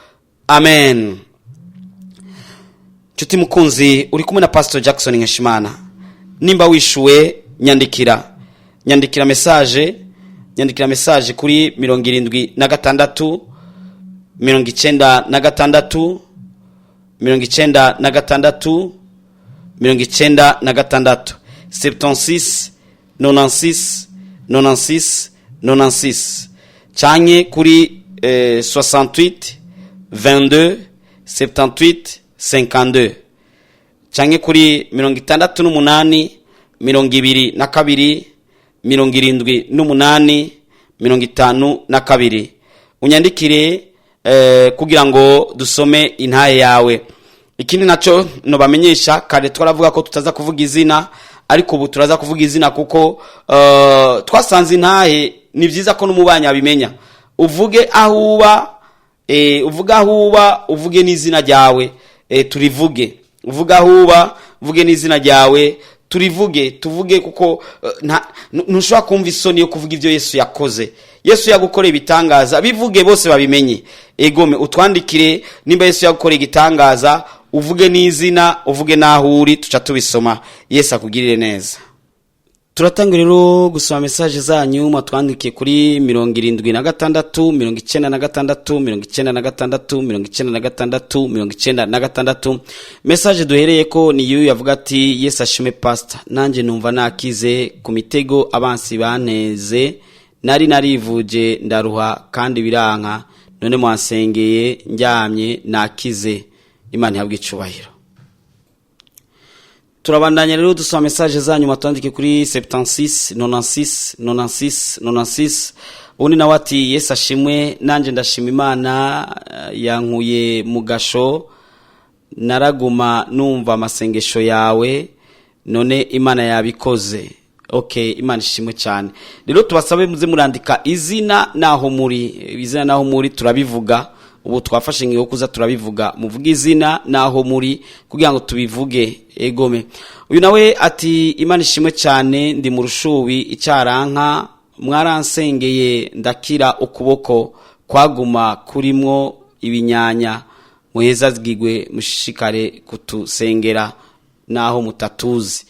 Speaker 5: amen. Nshuti mukunzi, uri kumwe na Pastor Jackson Nkeshimana. Nimba wishuwe, nyandikira message, nyandikira message kuri 76 96 96 96, 76 96 96 96, canke kuri 68 22 78 52, canke kuri 68 22 78 52. Unyandikire kugira ngo dusome intahe yawe. Ikindi naco nobamenyesha, kare twaravuga ko tutaza kuvuga izina, ariko ubu turaza kuvuga izina kuko twasanze intahe ni byiza ko n'umubanyi abimenya. Uvuge aho uba, uvuge aho uba, uvuge n'izina ryawe, turivuge. Uvuge aho uba, uvuge n'izina ryawe, turivuge, tuvuge, kuko ntushobora kumva isoni yo kuvuga ibyo Yesu yakoze. Yesu yagukoreye ibitangaza, bivuge bose babimenye. Egome, utwandikire nimba Yesu yagukoreye igitangaza, uvuge n'izina, uvuge n'aho uri, tuca tubisoma. Yesu akugirire neza. Turatanga rero gusoma message zanyu mwatwandikiye kuri 76 96 96 96 96. Message duhereye ko ni yuyu, yavuga ati: "Yesu ashime, pastor, nanjye numva nakize ku mitego abansi banteze. Nari narivuje ndaruha kandi biranka, none mwansengeye ndyamye nakize. Imana ihabwe icubahiro." Turabandanya rero dusoma message zanyu matwandike kuri 76 96 96 96. Undi nawe ati: "Yesu ashimwe, nanjye ndashima Imana yankuye mu gasho. Naraguma numva amasengesho yawe, none Imana yabikoze." Okay, Imana ishimwe cyane. Rero tubasabe muze murandika izina naho muri, izina naho muri turabivuga. Ubu twafashe ingingo yo kuza turabivuga. Muvuge izina naho muri kugira ngo tubivuge. Egome, uyu nawe ati: "Imana ishimwe cyane, ndi mu Rushubi icyaranka, mwaransengeye ndakira ukuboko kwaguma kurimwo ibinyanya. Muheza zigigwe, mushishikare kutusengera naho mutatuzi."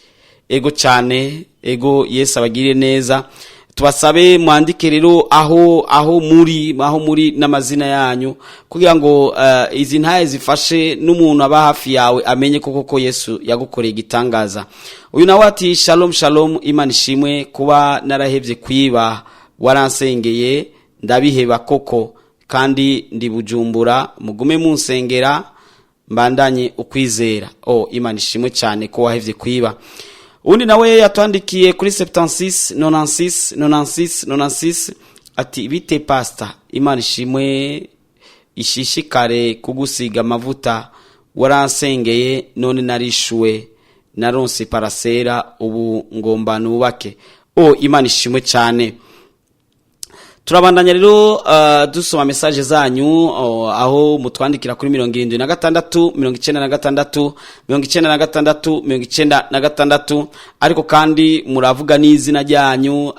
Speaker 5: Ego cyane, ego, Yesu abagirire neza. Tubasabe mwandike rero aho muri n'amazina yanyu kugira ngo izi ntaye zifashe n'umuntu aba hafi yawe amenye koko ko Yesu yagukoreye igitangaza. Uyu nawe ati: "Shalom shalom, Imana ishimwe kuba narahevye kwiba, waransengeye ndabiheba koko, kandi ndi Bujumbura, mugume munsengera mbandanye ukwizera." Oh, Imana ishimwe cyane ko wahevye kwiba. Undi nawe yatwandikiye kuri 76 96 96 96 ati: "Bite pastor, Imana ishimwe, ishishikare kugusiga amavuta, waransengeye none narishuwe, naronse parasera, ubu ngomba nubake." Oh, Imana ishimwe cyane. Turabandanya rero dusoma message zanyu aho mutwandikira kuri 76 96 96 96. Ariko kandi muravuga n'izina ryanyu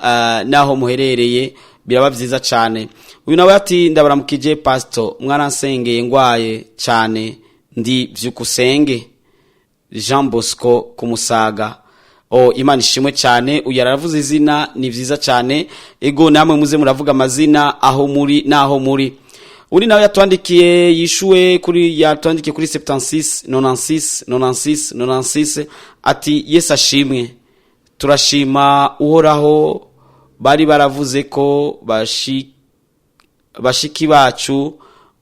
Speaker 5: naho muherereye, biraba byiza cyane. Uyu nawe ati: "Ndabaramukije pastor, mwaransengeye ngwaye cyane, ndi Vyukusenge Jean Bosco Kumusaga." Oh, Imana ishimwe cyane. Uyu aravuze izina, ni byiza cyane. Ego, namwe muze muravuga amazina aho muri naho muri. Uri nawe yatwandikiye yishuwe kuri, yatwandikiye kuri 76 96 96 96 ati: "Yesu ashimwe, turashima Uhoraho. Bari baravuze ko bashiki bacu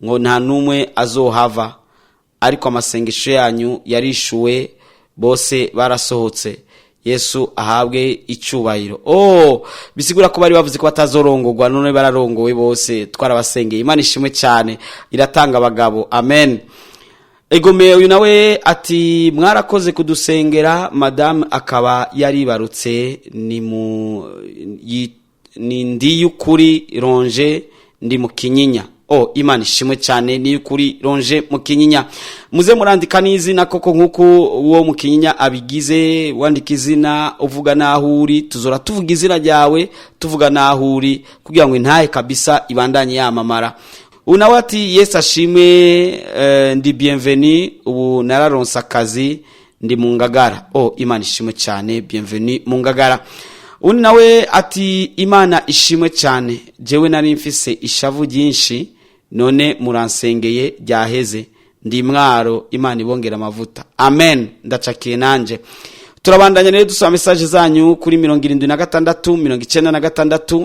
Speaker 5: ngo nta n'umwe azohava, ariko amasengesho yanyu yarishuwe, bose barasohotse. Yesu ahabwe icyubahiro." Oh, bisigura ko bari bavuze ko batazorongorwa, none bararongowe bose, twarabasengeye. Imana ishimwe cyane, iratanga abagabo. Amen. Egome, uyu nawe ati: "Mwarakoze kudusengera, madamu akaba yaribarutse. Ni mu ni ndi y'ukuri ronje, ndi mu Kinyinya." Oh, Imana ishimwe cyane. Ni y'ukuri ronje mu Kinyinya. Muze murandika n'izina koko nk'uko uwo mu Kinyinya abigize. Wandika izina, uvuga n'aho uri, tuzora tuvuga izina ryawe, tuvuga n'aho uri, kugira ngo intahe kabisa ibandanye yamamara. Ubu nawe ati: "Yesu ashimwe, ndi Bienvenu, ubu nararonse akazi, ndi mu Ngagara." Oh, Imana ishimwe cyane, Bienvenu mu Ngagara. Undi nawe ati: "Imana ishimwe cyane, jewe nari mfise ishavu ryinshi, none muransengeye ryaheze. Ndi Mwaro, Imana ibongera amavuta." Amen, ndacakiye nanje. Turabandanya rero dusoma message zanyu kuri 76 96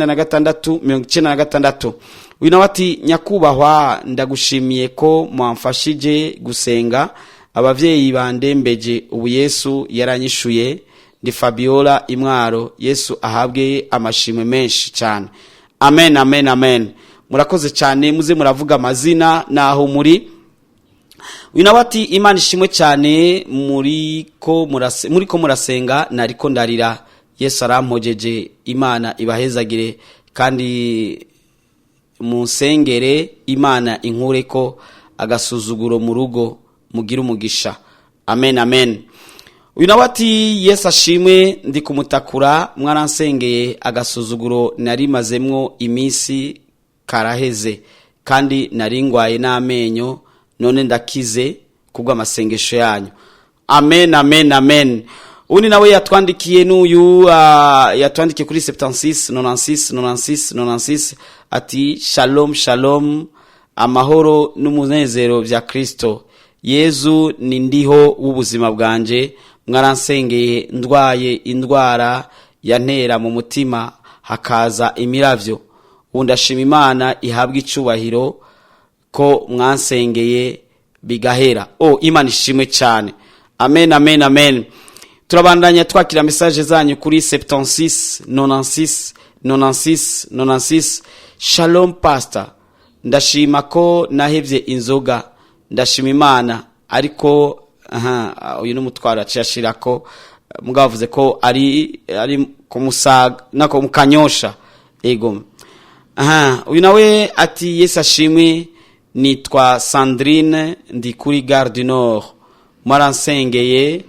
Speaker 5: 96 96. Uyu nawe ati: "Nyakubahwa, ndagushimiye ko mwamfashije gusenga, abavyeyi bandembeje, ubu Yesu yaranyishuye. Ndi Fabiola Imwaro. Yesu ahabwe amashimwe menshi cyane." Amen, amen, amen. Murakoze cyane. Muze muravuga amazina naho muri. Uyu nawe ati: "Imana ishimwe cyane, muri ko murasenga nariko ndarira, Yesu arampojeje. Imana ibahezagire, kandi munsengere Imana inkureko agasuzuguro mu rugo. Mugire umugisha." Amen, amen. Uyu nawe ati: "Yesu ashimwe, ndi kumutakura, mwaransengeye agasuzuguro nari mazemwo iminsi karaheze, kandi nari ngwaye n'amenyo, none ndakize kubw'amasengesho yanyu." Amen, amen, amen. Undi nawe yatwandikiye n'uyu yatwandikiye kuri 76 96 96 96 ati: "Shalom shalom, amahoro n'umunezero bya Kristo Yezu ni ndiho w'ubuzima bwanje. Mwaransengeye ndwaye indwara yantera mu mutima hakaza imiravyo, ubu ndashima Imana ihabwa icubahiro ko mwansengeye bigahera." Oh, Imana ishimwe cyane. Amen, amen, amen. Turabandanya twakira message zanyu kuri 76 96 96 96. Shalom pastor, ndashima ko nahevye inzoga, ndashima Imana. Ariko aha uyu n'umutwaro aciye ashirako, mugabo avuze ko ari kumusaga nako mukanyosha. Ego. Aha uyu nawe ati: "Yesu ashimwe, nitwa Sandrine, ndi kuri Gare du Nord, mwaransengeye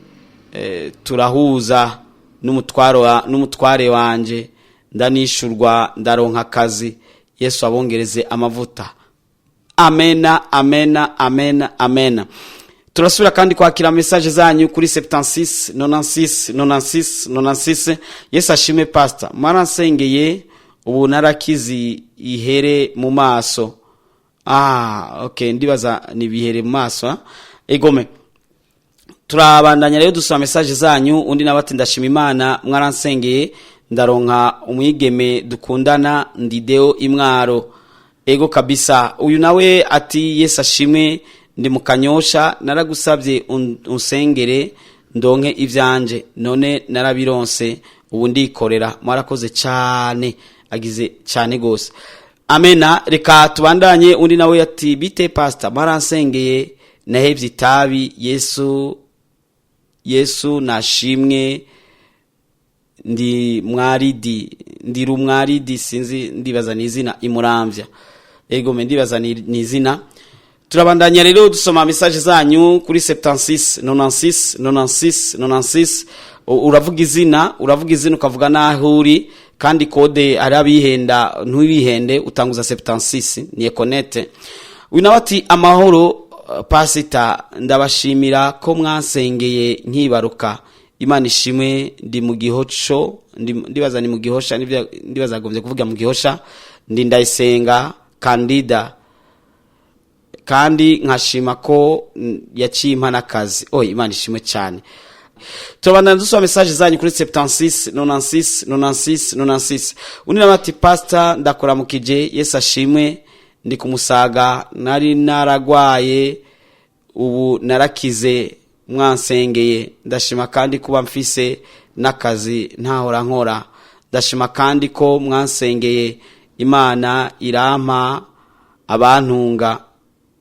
Speaker 5: turahuza n'umutware wanje, ndanishurwa, ndaronka akazi. Yesu abongereze amavuta." Amena, amena, amena, amena. Turasubira kandi kwakira message zanyu kuri 76 96 96 96. "Yesu ashime pastor, mwaransengeye, ubu narakizi ihere mu maso." Ah, okay, ndibaza ni bihere mu maso, ha? Egome. Turabandanya rero dusoma message zanyu. Undi nawe ati: "Ndashima Imana, mwaransengeye ndaronka umwigeme dukundana, ndideo imwaro." Ego kabisa. Uyu nawe ati: "Yesu ashimwe, ndi mu Kanyosha, naragusabye unsengere ndonke ivyanje, none narabironse, ubu ndikorera, mwarakoze cyane." Agize cyane gose. Amena. Reka tubandanye. Undi nawe ati: "Bite pastor, mwaransengeye nahevye itabi, Yesu nashimwe, ndi mwaridi, ndi rumwaridi." Sinzi, ndibaza ni izina imuramvya. Ego me, ndibaza ni izina. Turabandanya rero dusoma message zanyu kuri 76 96 96 96. Uravuga izina, uravuga izina, ukavuga naho uri. Kandi code, ari abihenda, ntubihende, utanguza 76, ni Econet. Uyu nawe ati: "Amahoro pasita, ndabashimira ko mwansengeye nkibaruka, Imana ishimwe, ndi mu Gihoco." Ndibaza ni mu Gihosha, ndibaza agombye kuvuga mu Gihosha. "Ndi Ndayisenga Kandida, kandi nkashima ko yaciye impa n'akazi." Oh, Imana ishimwe cyane. Turabandana dusoma message zanyu kuri 76 96 96 96. Undi nawe ati: "Pastor, ndakuramukije, Yesu ashimwe, ndi kumusaga, nari naragwaye, ubu narakize mwansengeye. Ndashima kandi kuba mfise n'akazi ntahora nkora. Ndashima kandi ko mwansengeye Imana irampa abantunga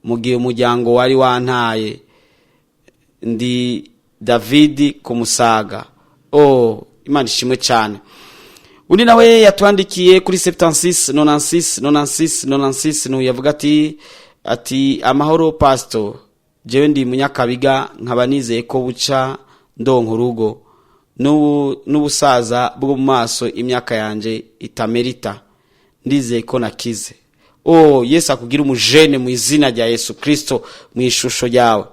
Speaker 5: mu gihe umuryango wari wantaye. Ndi David Kumusaga." Oh, Imana ishimwe cyane. Undi nawe yatwandikiye kuri 76 96 96 96, nuyu yavuga ati: "Amahoro pastor, jewe ndi Munyakabiga, nkaba nizeye ko buca ndonka urugo n'ubusaza bwo mu maso imyaka yanje itamerita, ndizeye ko nakize." Oh, Yesu akugira umujene mu izina rya Yesu Kristo, mu ishusho ryawe.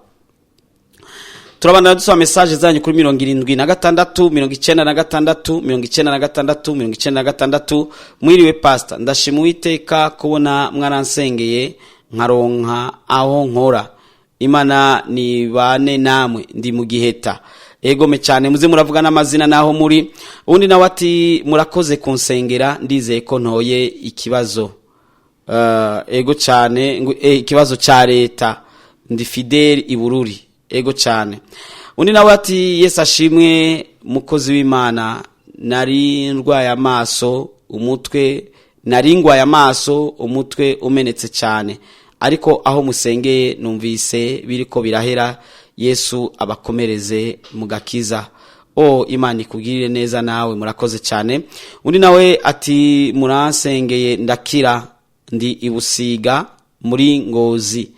Speaker 5: Turabandana dusoma message zanyu kuri 76 96 96 96. "Mwiriwe pastor, ndashima Uwiteka kubona mwaransengeye nkaronka aho nkora. Imana nibane namwe, ndi mu Giheta." Egome cyane, muze muravuga n'amazina naho muri. Undi nawe ati: "Murakoze kunsengera, ndizeye ko ntoye ikibazo." Ego cyane, ikibazo cya leta. Ndi Fidel Ibururi. Ego cyane. Undi nawe ati: "Yesu ashimwe mukozi w'Imana, nari ndwaye amaso, umutwe, nari ndwaye amaso, umutwe umenetse cyane, ariko aho musengeye numvise biriko birahera. Yesu abakomereze mu gakiza." O, Imana ikugirire neza nawe, murakoze cyane. Undi nawe ati: "Muransengeye ndakira, ndi Ibusiga muri Ngozi."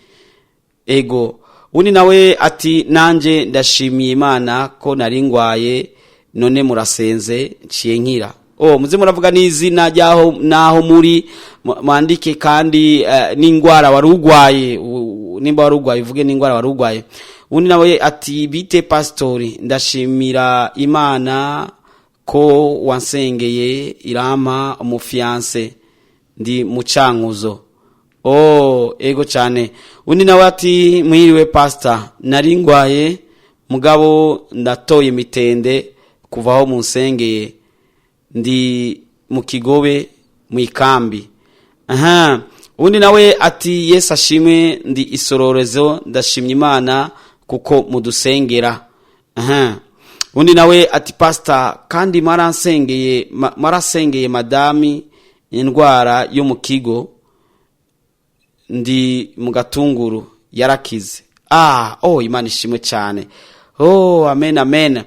Speaker 5: Ego. Undi nawe ati: "Nanjye ndashimiye Imana ko nari ngwaye, none murasenze nciye nkira." Oh, muze muravuga n'izina ryaho naho muri, mwandike kandi n'ingwara wari ugwaye. Nimba wari ugwaye, uvuge n'ingwara wari ugwaye. Undi nawe ati: "Bite pastori, ndashimira Imana ko wansengeye irampa umufiancé, ndi Mucankuzo." Oh, ego cyane. Undi nawe ati: "Mwiriwe pastor, nari ngwaye, mugabo ndatoye imitende kuva aho munsengeye, ndi mu Kigobe mu ikambi." Aha undi nawe ati: "Yesu ashimwe, ndi Isororezo, ndashimye Imana kuko mudusengera." Aha. Undi nawe ati: "Pastor, kandi mwaransengeye, mwarasengeye madami indwara yo mu kigo, ndi mu Gatunguru, yarakize." Ah, oh, Imana ishimwe cyane. Oh, amen, amen.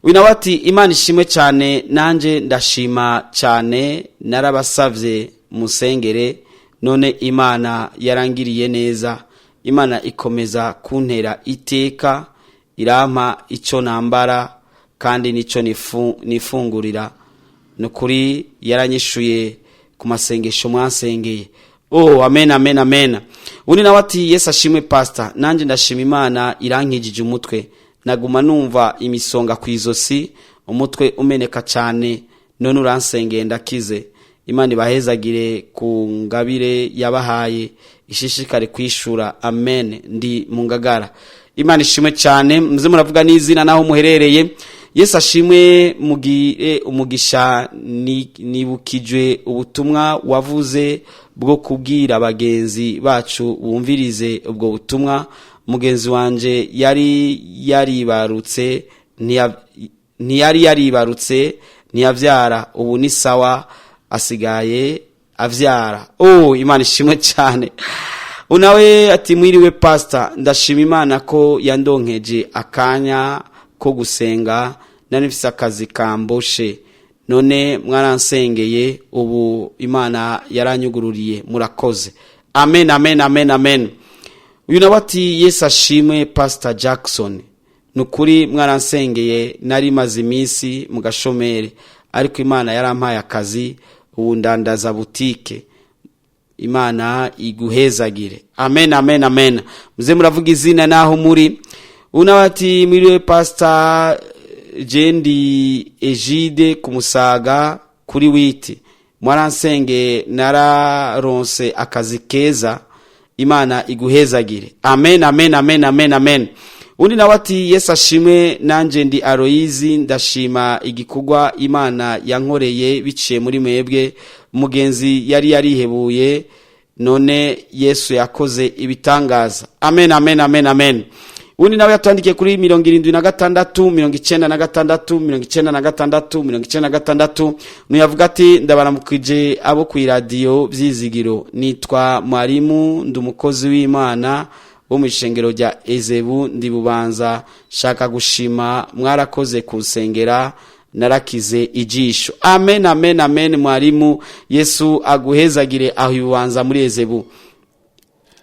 Speaker 5: Uyu nawe ati: "Imana ishimwe cyane, nanjye ndashima cyane, narabasabye musengere, none Imana yarangiriye neza. Imana ikomeza kuntera iteka, irampa icyo nambara kandi n'icyo nifungurira. Ni ukuri yaranyishuye ku masengesho mwansengeye." Oh, amen, amen, amen. Undi nawe ati: "Yesu ashimwe, pastor, nanjye ndashima Imana irankijije umutwe. Naguma numva imisonga ku izosi, umutwe umeneka cyane, none uransengeye ndakize. Imana ibahezagire ku ngabire yabahaye, ishishikare kwishura. Amen. Ndi mu Ngagara." Imana ishimwe cyane. Muze muravuga n'izina naho muherereye. "Yesu ashimwe, mugire umugisha. Nibukijwe ubutumwa wavuze bwo kubwira bagenzi bacu bumvirize ubwo butumwa. Mugenzi wanje yari yaribarutse, ntiyari yaribarutse, ntiyavyara. Ubu ni sawa, asigaye avyara." Oh, Imana ishimwe cyane. Unawe ati: "Mwiriwe pastor, ndashima Imana ko yandonkeje akanya ko gusenga. Nari mfise akazi kamboshe, none mwaransengeye, ubu Imana yaranyugururiye. Murakoze." Amen, amen, amen, amen. Uyu nawe ati: "Yesu ashimwe, Pastor Jackson, ni ukuri mwaransengeye. Nari maze iminsi mu gashomeri, ariko Imana yarampaye akazi, ubu ndandaza butike. Imana iguhezagire." Amen, amen, amen. Muze muravuga izina naho muri. Uyu nawe ati: "Mwiriwe pastor, jendi Egide ku Musaga kuri witi. Mwaransengeye, nararonse akazi keza. Imana iguhezagire." Amen, amen, amen, amen, amen. Undi nawe ati: "Yesu ashimwe, nanjye ndi Aroyizi, ndashima igikorwa Imana yankoreye biciye muri mwebwe. Mugenzi yari yarihebuye, none Yesu yakoze ibitangaza." Amen, amen, amen, amen. Undi nawe yatwandikiye kuri 76 96 96 96. Nuyavuga ati: "Ndabaramukije abo ku iradiyo Byizigiro. Nitwa Mwarimu, ndi umukozi w'Imana wo mu ishengero rya Ezebu, ndi Bubanza. Shaka gushima, mwarakoze kunsengera, narakize ijisho." Amen, amen, amen. Mwarimu, Yesu aguhezagire aho ibubanza muri Ezebu.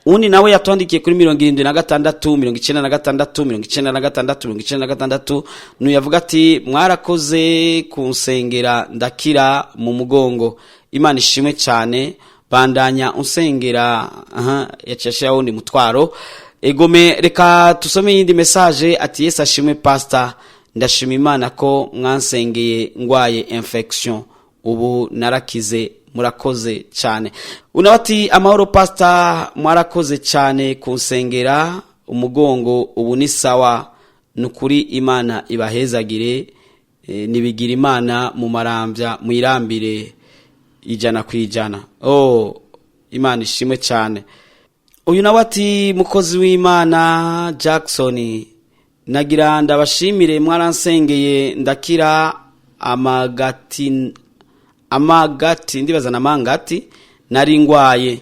Speaker 5: Undi nawe yatwandikiye kuri 76 96 96 96. Nuyavuga ati: "Mwarakoze kunsengera ndakira mu mugongo. Imana ishimwe cyane, bandanya unsengera." Aha yaciye ashiraho undi mutwaro. Egome, reka tusome iyindi message. Ati: "Yesu ashimwe pastor, ndashima Imana ko mwansengeye ngwaye infection, ubu narakize. Murakoze cyane." Unawe ati: "Amahoro pastor, mwarakoze cyane kunsengera umugongo, ubu ni sawa. Ni ukuri Imana ibahezagire. Nibigira Imana mu Marambya, mwirambire 100%." Oh, Imana ishimwe cyane. Uyu nawe ati: "Mukozi w'Imana Jackson, nagira ndabashimire, mwaransengeye ndakira amagati, amagati ndibaza na mangati nari ngwaye.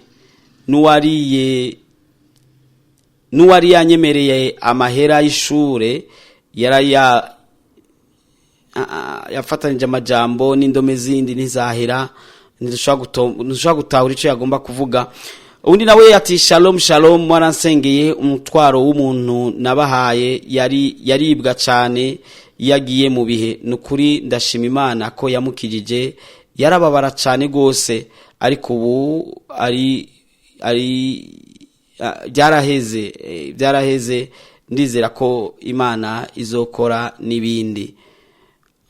Speaker 5: N'uwari yanyemereye amahera y'ishure yaraya." Yafatanije amajambo n'indome zindi ntizahera, ntidushobora gutahura icyo yagomba kuvuga. Undi nawe ati: "Shalom, shalom, mwaransengeye umutwaro w'umuntu nabahaye, yari yaribwa cyane iyo agiye mu bihe. Ni ukuri ndashima Imana ko yamukijije, yarababara cyane rwose, ariko ubu ari byaraheze, byaraheze. Ndizera ko Imana izokora n'ibindi,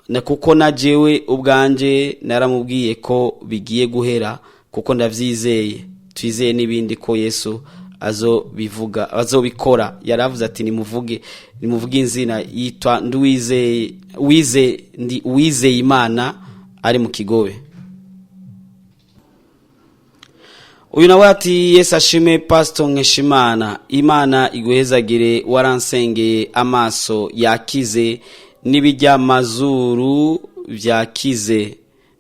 Speaker 5: na kuko na jewe ubwanje naramubwiye ko bigiye guhera, kuko ndavyizeye. Twizeye n'ibindi ko Yesu azobivuga, azobikora. Yaravuze ati: 'Nimuvuge, nimuvuge inzina.'" Yitwa Nduwizeye, wize ndi Uwizeye Imana, ari mu Kigobe. Uyu nawe ati: "Yesu ashime, Pastor Nkeshimana, Imana iguhezagire. Waransengeye amaso yakize n'ibiryamazuru byakize.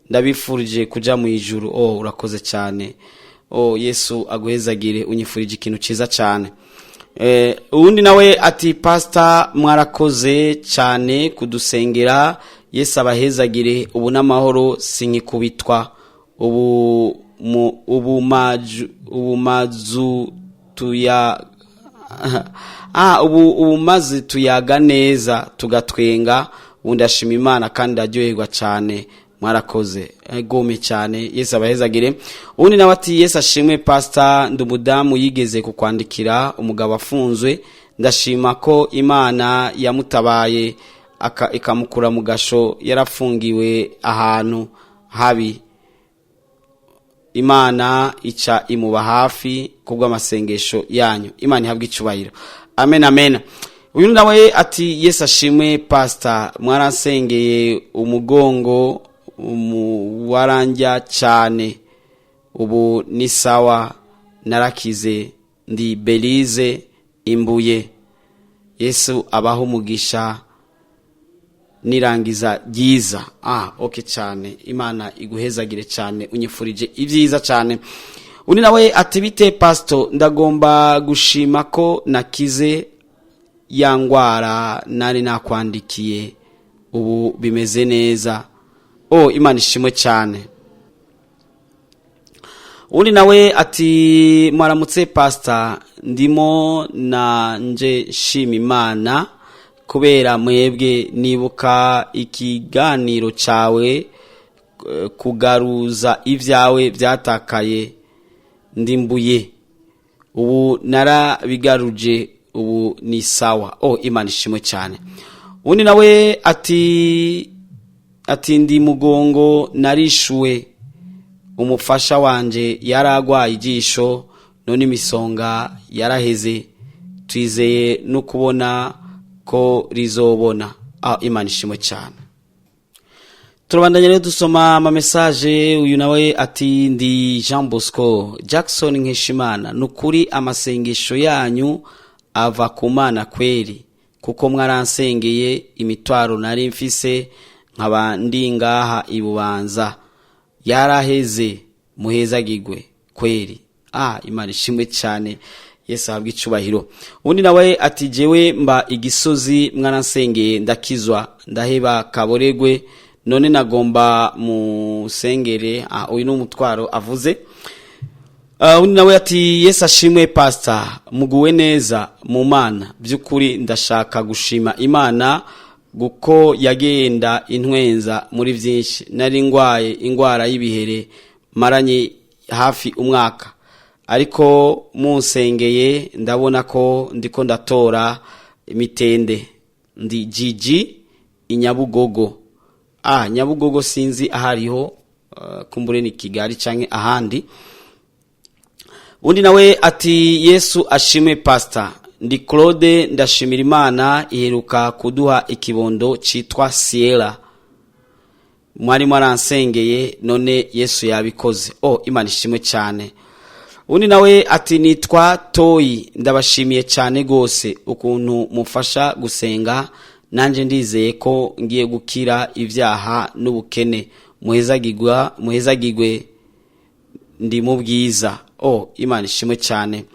Speaker 5: Ndabifurije kuja mu ijuru." Oh, urakoze cyane. Oh, Yesu aguhezagire, unyifurije ikintu ciza cyane. Uwundi nawe ati: "Pastor, mwarakoze cyane kudusengera. Yesu abahezagire. Ubu n'amahoro, sinkikubitwa ubu mu ubu maju ubu mazu tuya ubu maze tuyaga neza, tugatwenga. Ubu ndashima Imana kandi ndaryoherwa cyane. Mwarakoze." Gome cyane, Yesu abahezagire. Ubundi nawe ati: "Yesu ashimwe, Pastor. Ndi umudamu yigeze kukwandikira, umugabo afunzwe. Ndashima ko Imana yamutabaye ikamukura mu gasho. Yarafungiwe ahantu habi, Imana ica imuba hafi kubw'amasengesho yanyu. Imana ihabwe icubahiro. Amen, amen." Uyu nawe ati: "Yesu ashimwe, Pastor. Mwaransengeye, umugongo warandya cyane, ubu ni sawa, narakize. Ndi Belize Imbuye. Yesu abaho umugisha nirangiza ryiza." Ah, okay cyane, Imana iguhezagire cyane, unyifurije ibyiza cyane. Undi nawe ati: "Bite, Pastor. Ndagomba gushima ko nakize ya ngwara nari nakwandikiye, ubu bimeze neza." Oh, Imana ishimwe cyane. Undi nawe ati: "Mwaramutse, Pastor. Ndimo na nje nshima Imana kubera mwebwe. Nibuka ikiganiro cyawe kugaruza ibyawe byatakaye. Ndimbuye, ubu narabigaruje, ubu ni sawa." Oh, Imana ishimwe cyane. Undi nawe ati: "Ndi Mugongo, narishuwe. Umufasha wanje yaragwaye ijisho, none imisonga yaraheze, twizeye no kubona ko rizobona." Ah, Imana ishimwe cyane. Turabandanya rero dusoma amamesaje. Uyu nawe ati: "Ndi Jean Bosco Jackson Nkeshimana. Ni ukuri amasengesho yanyu ava ku Mana kweri, kuko mwaransengeye, imitwaro nari mfise nkaba ndi ngaha ibubanza yaraheze. Muhezagigwe kweri." Ah, Imana ishimwe cyane, Yesu ahabwe icubahiro. Undi nawe ati: "Jewe mba Igisozi, mwaransengeye ndakizwa, ndaheba kaboregwe, none nagomba musengere." Ah, uyu ni umutwaro avuze. Undi nawe ati: "Yesu ashimwe, Pastor. Muguwe neza mu Mana. By'ukuri ndashaka gushima Imana guko yagenda intwenza muri byinshi. Nari ngwaye ingwara y'ibihere maranye hafi umwaka, ariko munsengeye ndabona ko ndiko ndatora imitende. Ndi Gigi Inyabugogo." Ah, Nyabugogo sinzi ahariho, kumbure ni Kigali canke ahandi. Undi nawe ati: "Yesu ashimwe, Pastor. Ndi Claude, ndashimira Imana iheruka kuduha ikibondo citwa Sierra. Mwari mwaransengeye, none Yesu yabikoze." Oh, Imana ishimwe cyane. Undi nawe ati: "Nitwa Toyi, ndabashimiye cyane gose ukuntu mufasha gusenga. Nanjye ndizeye ko ngiye gukira ibyaha n'ubukene. Muhezagirwa, muhezagirwe. Ndi mu bwiza." Oh, Imana ishimwe cyane.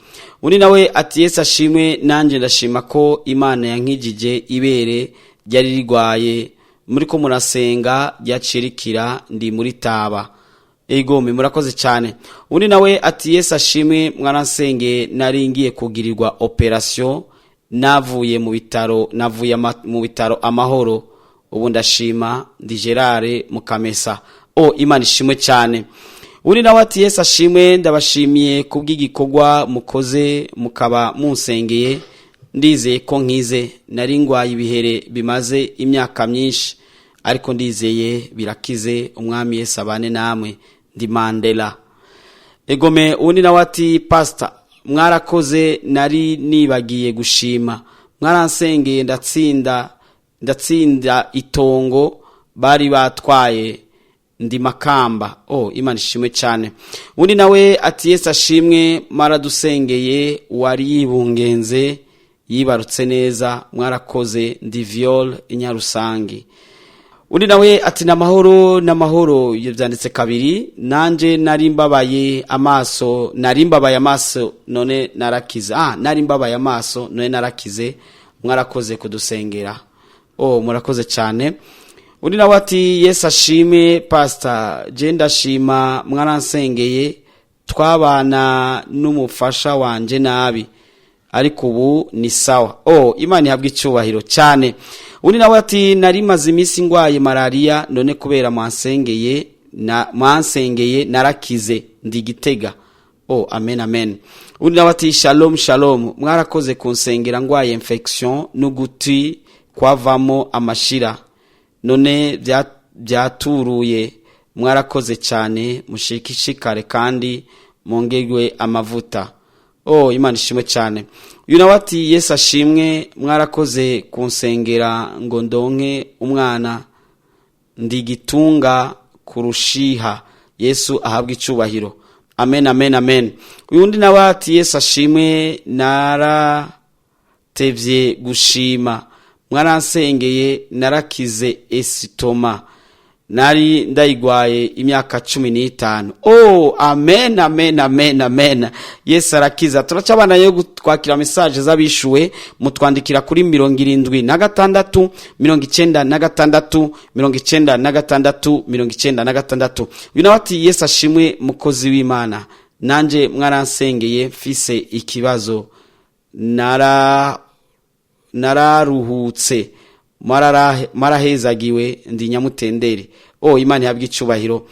Speaker 5: Undi nawe ati: "Yesu ashimwe. Nanjye ndashima ko Imana yankijije ibere ryari rigwaye, muri ko murasenga ryacirikira. Ndi muri Taba." Egome, murakoze cyane. Undi nawe ati: "Yesu ashimwe. Mwaransengeye, nari ngiye kugirirwa operation, navuye mu bitaro, navuye mu bitaro amahoro, ubu ndashima. Ndi Gerard Mukamesa." Oh, Imana ishimwe cyane. Undi nawe ati: "Yesu ashimwe. Ndabashimiye kubw'igikorwa mukoze, mukaba munsengeye, ndizeye ko nkize. Nari ngwaye ibihere bimaze imyaka myinshi, ariko ndizeye birakize. Umwami Yesu abane namwe. Ndi Mandela." Egome. Undi nawe ati: "Pastor, mwarakoze, nari nibagiye gushima. Mwaransengeye ndatsinda, ndatsinda itongo bari batwaye. Ndi Makamba. Oh, Imana ishimwe cyane. Undi nawe ati: "Yesu ashimwe, mwaradusengeye, wari yibungenze yibarutse neza, mwarakoze. Ndi Viol Inyarusangi." Undi nawe ati: "Namahoro, namahoro." Ibyo byanditse kabiri. "Nanje nari mbabaye amaso, nari mbabaye amaso, none narakize. Nari mbabaye amaso, none narakize, mwarakoze kudusengera." Oh, murakoze cyane. Undi nawe ati: "Yesu ashime pastor, je ndashima, mwaransengeye, twabana n'umufasha wanje nabi, ariko ubu ni sawa." Oh, Imana ihabwa icyubahiro cyane. Undi nawe ati: "Nari maze iminsi ngwaye malariya, none kubera mwansengeye na mwansengeye narakize. Ndi Gitega." Oh, amen, amen. Undi nawe ati: "Shalom, shalom, mwarakoze kunsengera, ngwaye infection n'uguti kwavamo amashira, none byaturuye, mwarakoze cyane, mushikishikare kandi mwongerwe amavuta." Oh, Imana ishimwe cyane. Uyu nawe ati: "Yesu ashimwe, mwarakoze kunsengera ngo ndonke umwana. Ndi Gitunga kurushiha. Yesu ahabwe icubahiro. Amen, amen, amen." Uyu undi nawe ati: "Yesu ashimwe, naratevye gushima, mwaransengeye narakize estomac, nari ndayigwaye imyaka 15." Oh, amen, amen, amen, amen. Yesu arakiza. Turacabana yo twakira message z'abishuwe. Mutwandikira kuri 76 96 96 96. Uyu nawe ati: "Yesu ashimwe mukozi w'Imana, nanje mwaransengeye, mfise ikibazo, nararuhutse, marahezagiwe. Ndi Nyamutendere." Oh, Imana ihabwe icubahiro.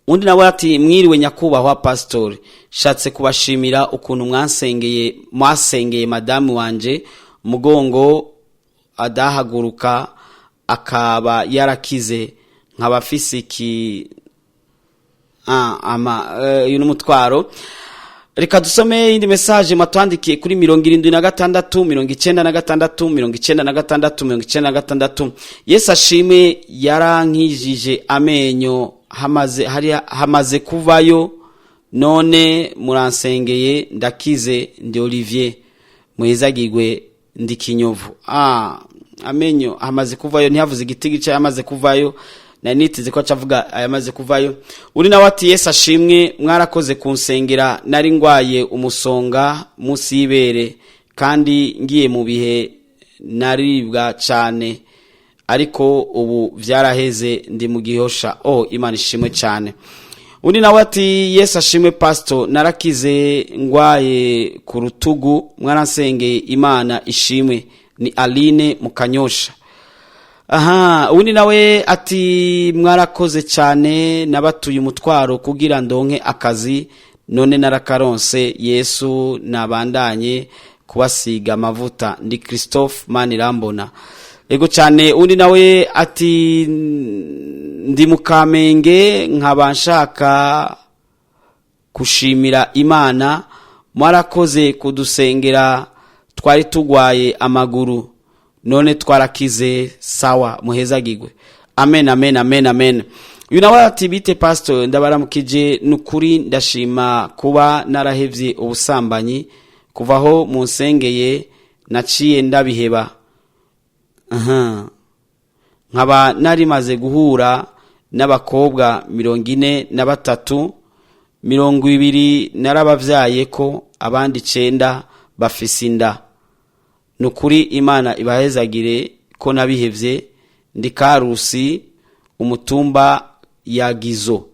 Speaker 5: Undi nawe ati: "Mwiriwe nyakubahwa pastor, shatse kubashimira ukuntu mwansengeye, mwasengeye madamu wanje mugongo adahaguruka, akaba yarakize, nkaba afise iki ama uyu n'umutwaro." Reka dusome iyindi message matwandikiye kuri 76 96 96 96. "Yesu ashimwe, yarankijije amenyo, hamaze hari hamaze kuvayo, none muransengeye ndakize. Ndi Olivier, muhezagirwe. Ndi Kinyovu." Amenyo hamaze kuvayo, ntiyavuze igiti gica yamaze kuvayo, nari niteze ko acavuga ayamaze kuvayo. Uri nawe ati: "Yesu ashimwe, mwarakoze kunsengera, nari ngwaye umusonga munsi y'ibere, kandi ngiye mu bihe naribwa cyane, ariko ubu byaraheze. Ndi mu Gihosha." Oh, Imana ishimwe cyane. Undi nawe ati: "Yesu ashimwe pastor, narakize, ngwaye ku rutugu, mwaransengeye, Imana ishimwe. Ni Aline Mukanyosha." Aha, undi nawe ati: "Mwarakoze cyane, nabatuye umutwaro kugira ndonke akazi, none narakaronse. Yesu nabandanye kubasiga amavuta. Ndi Christophe Manirambona." Ego cyane. Undi nawe ati: "Ndi Mukamenge, nkaba nshaka kushimira Imana, mwarakoze kudusengera, twari tugwaye amaguru, none twarakize. Sawa, muhezagirwe. Amen, amen, amen, amen." Uyu nawe ati: "Bite pastor, ndabaramukije, nukuri ndashima kuba narahevye ubusambanyi, kuva aho munsengeye naciye ndabiheba. Aha. Nkaba narimaze guhura n'abakobwa 43, 20 narabavyaye ko, abandi 9 bafise inda. Nukuri Imana ibahezagire ko nabihevye. Ndi Karusi, umutumba ya Gizo."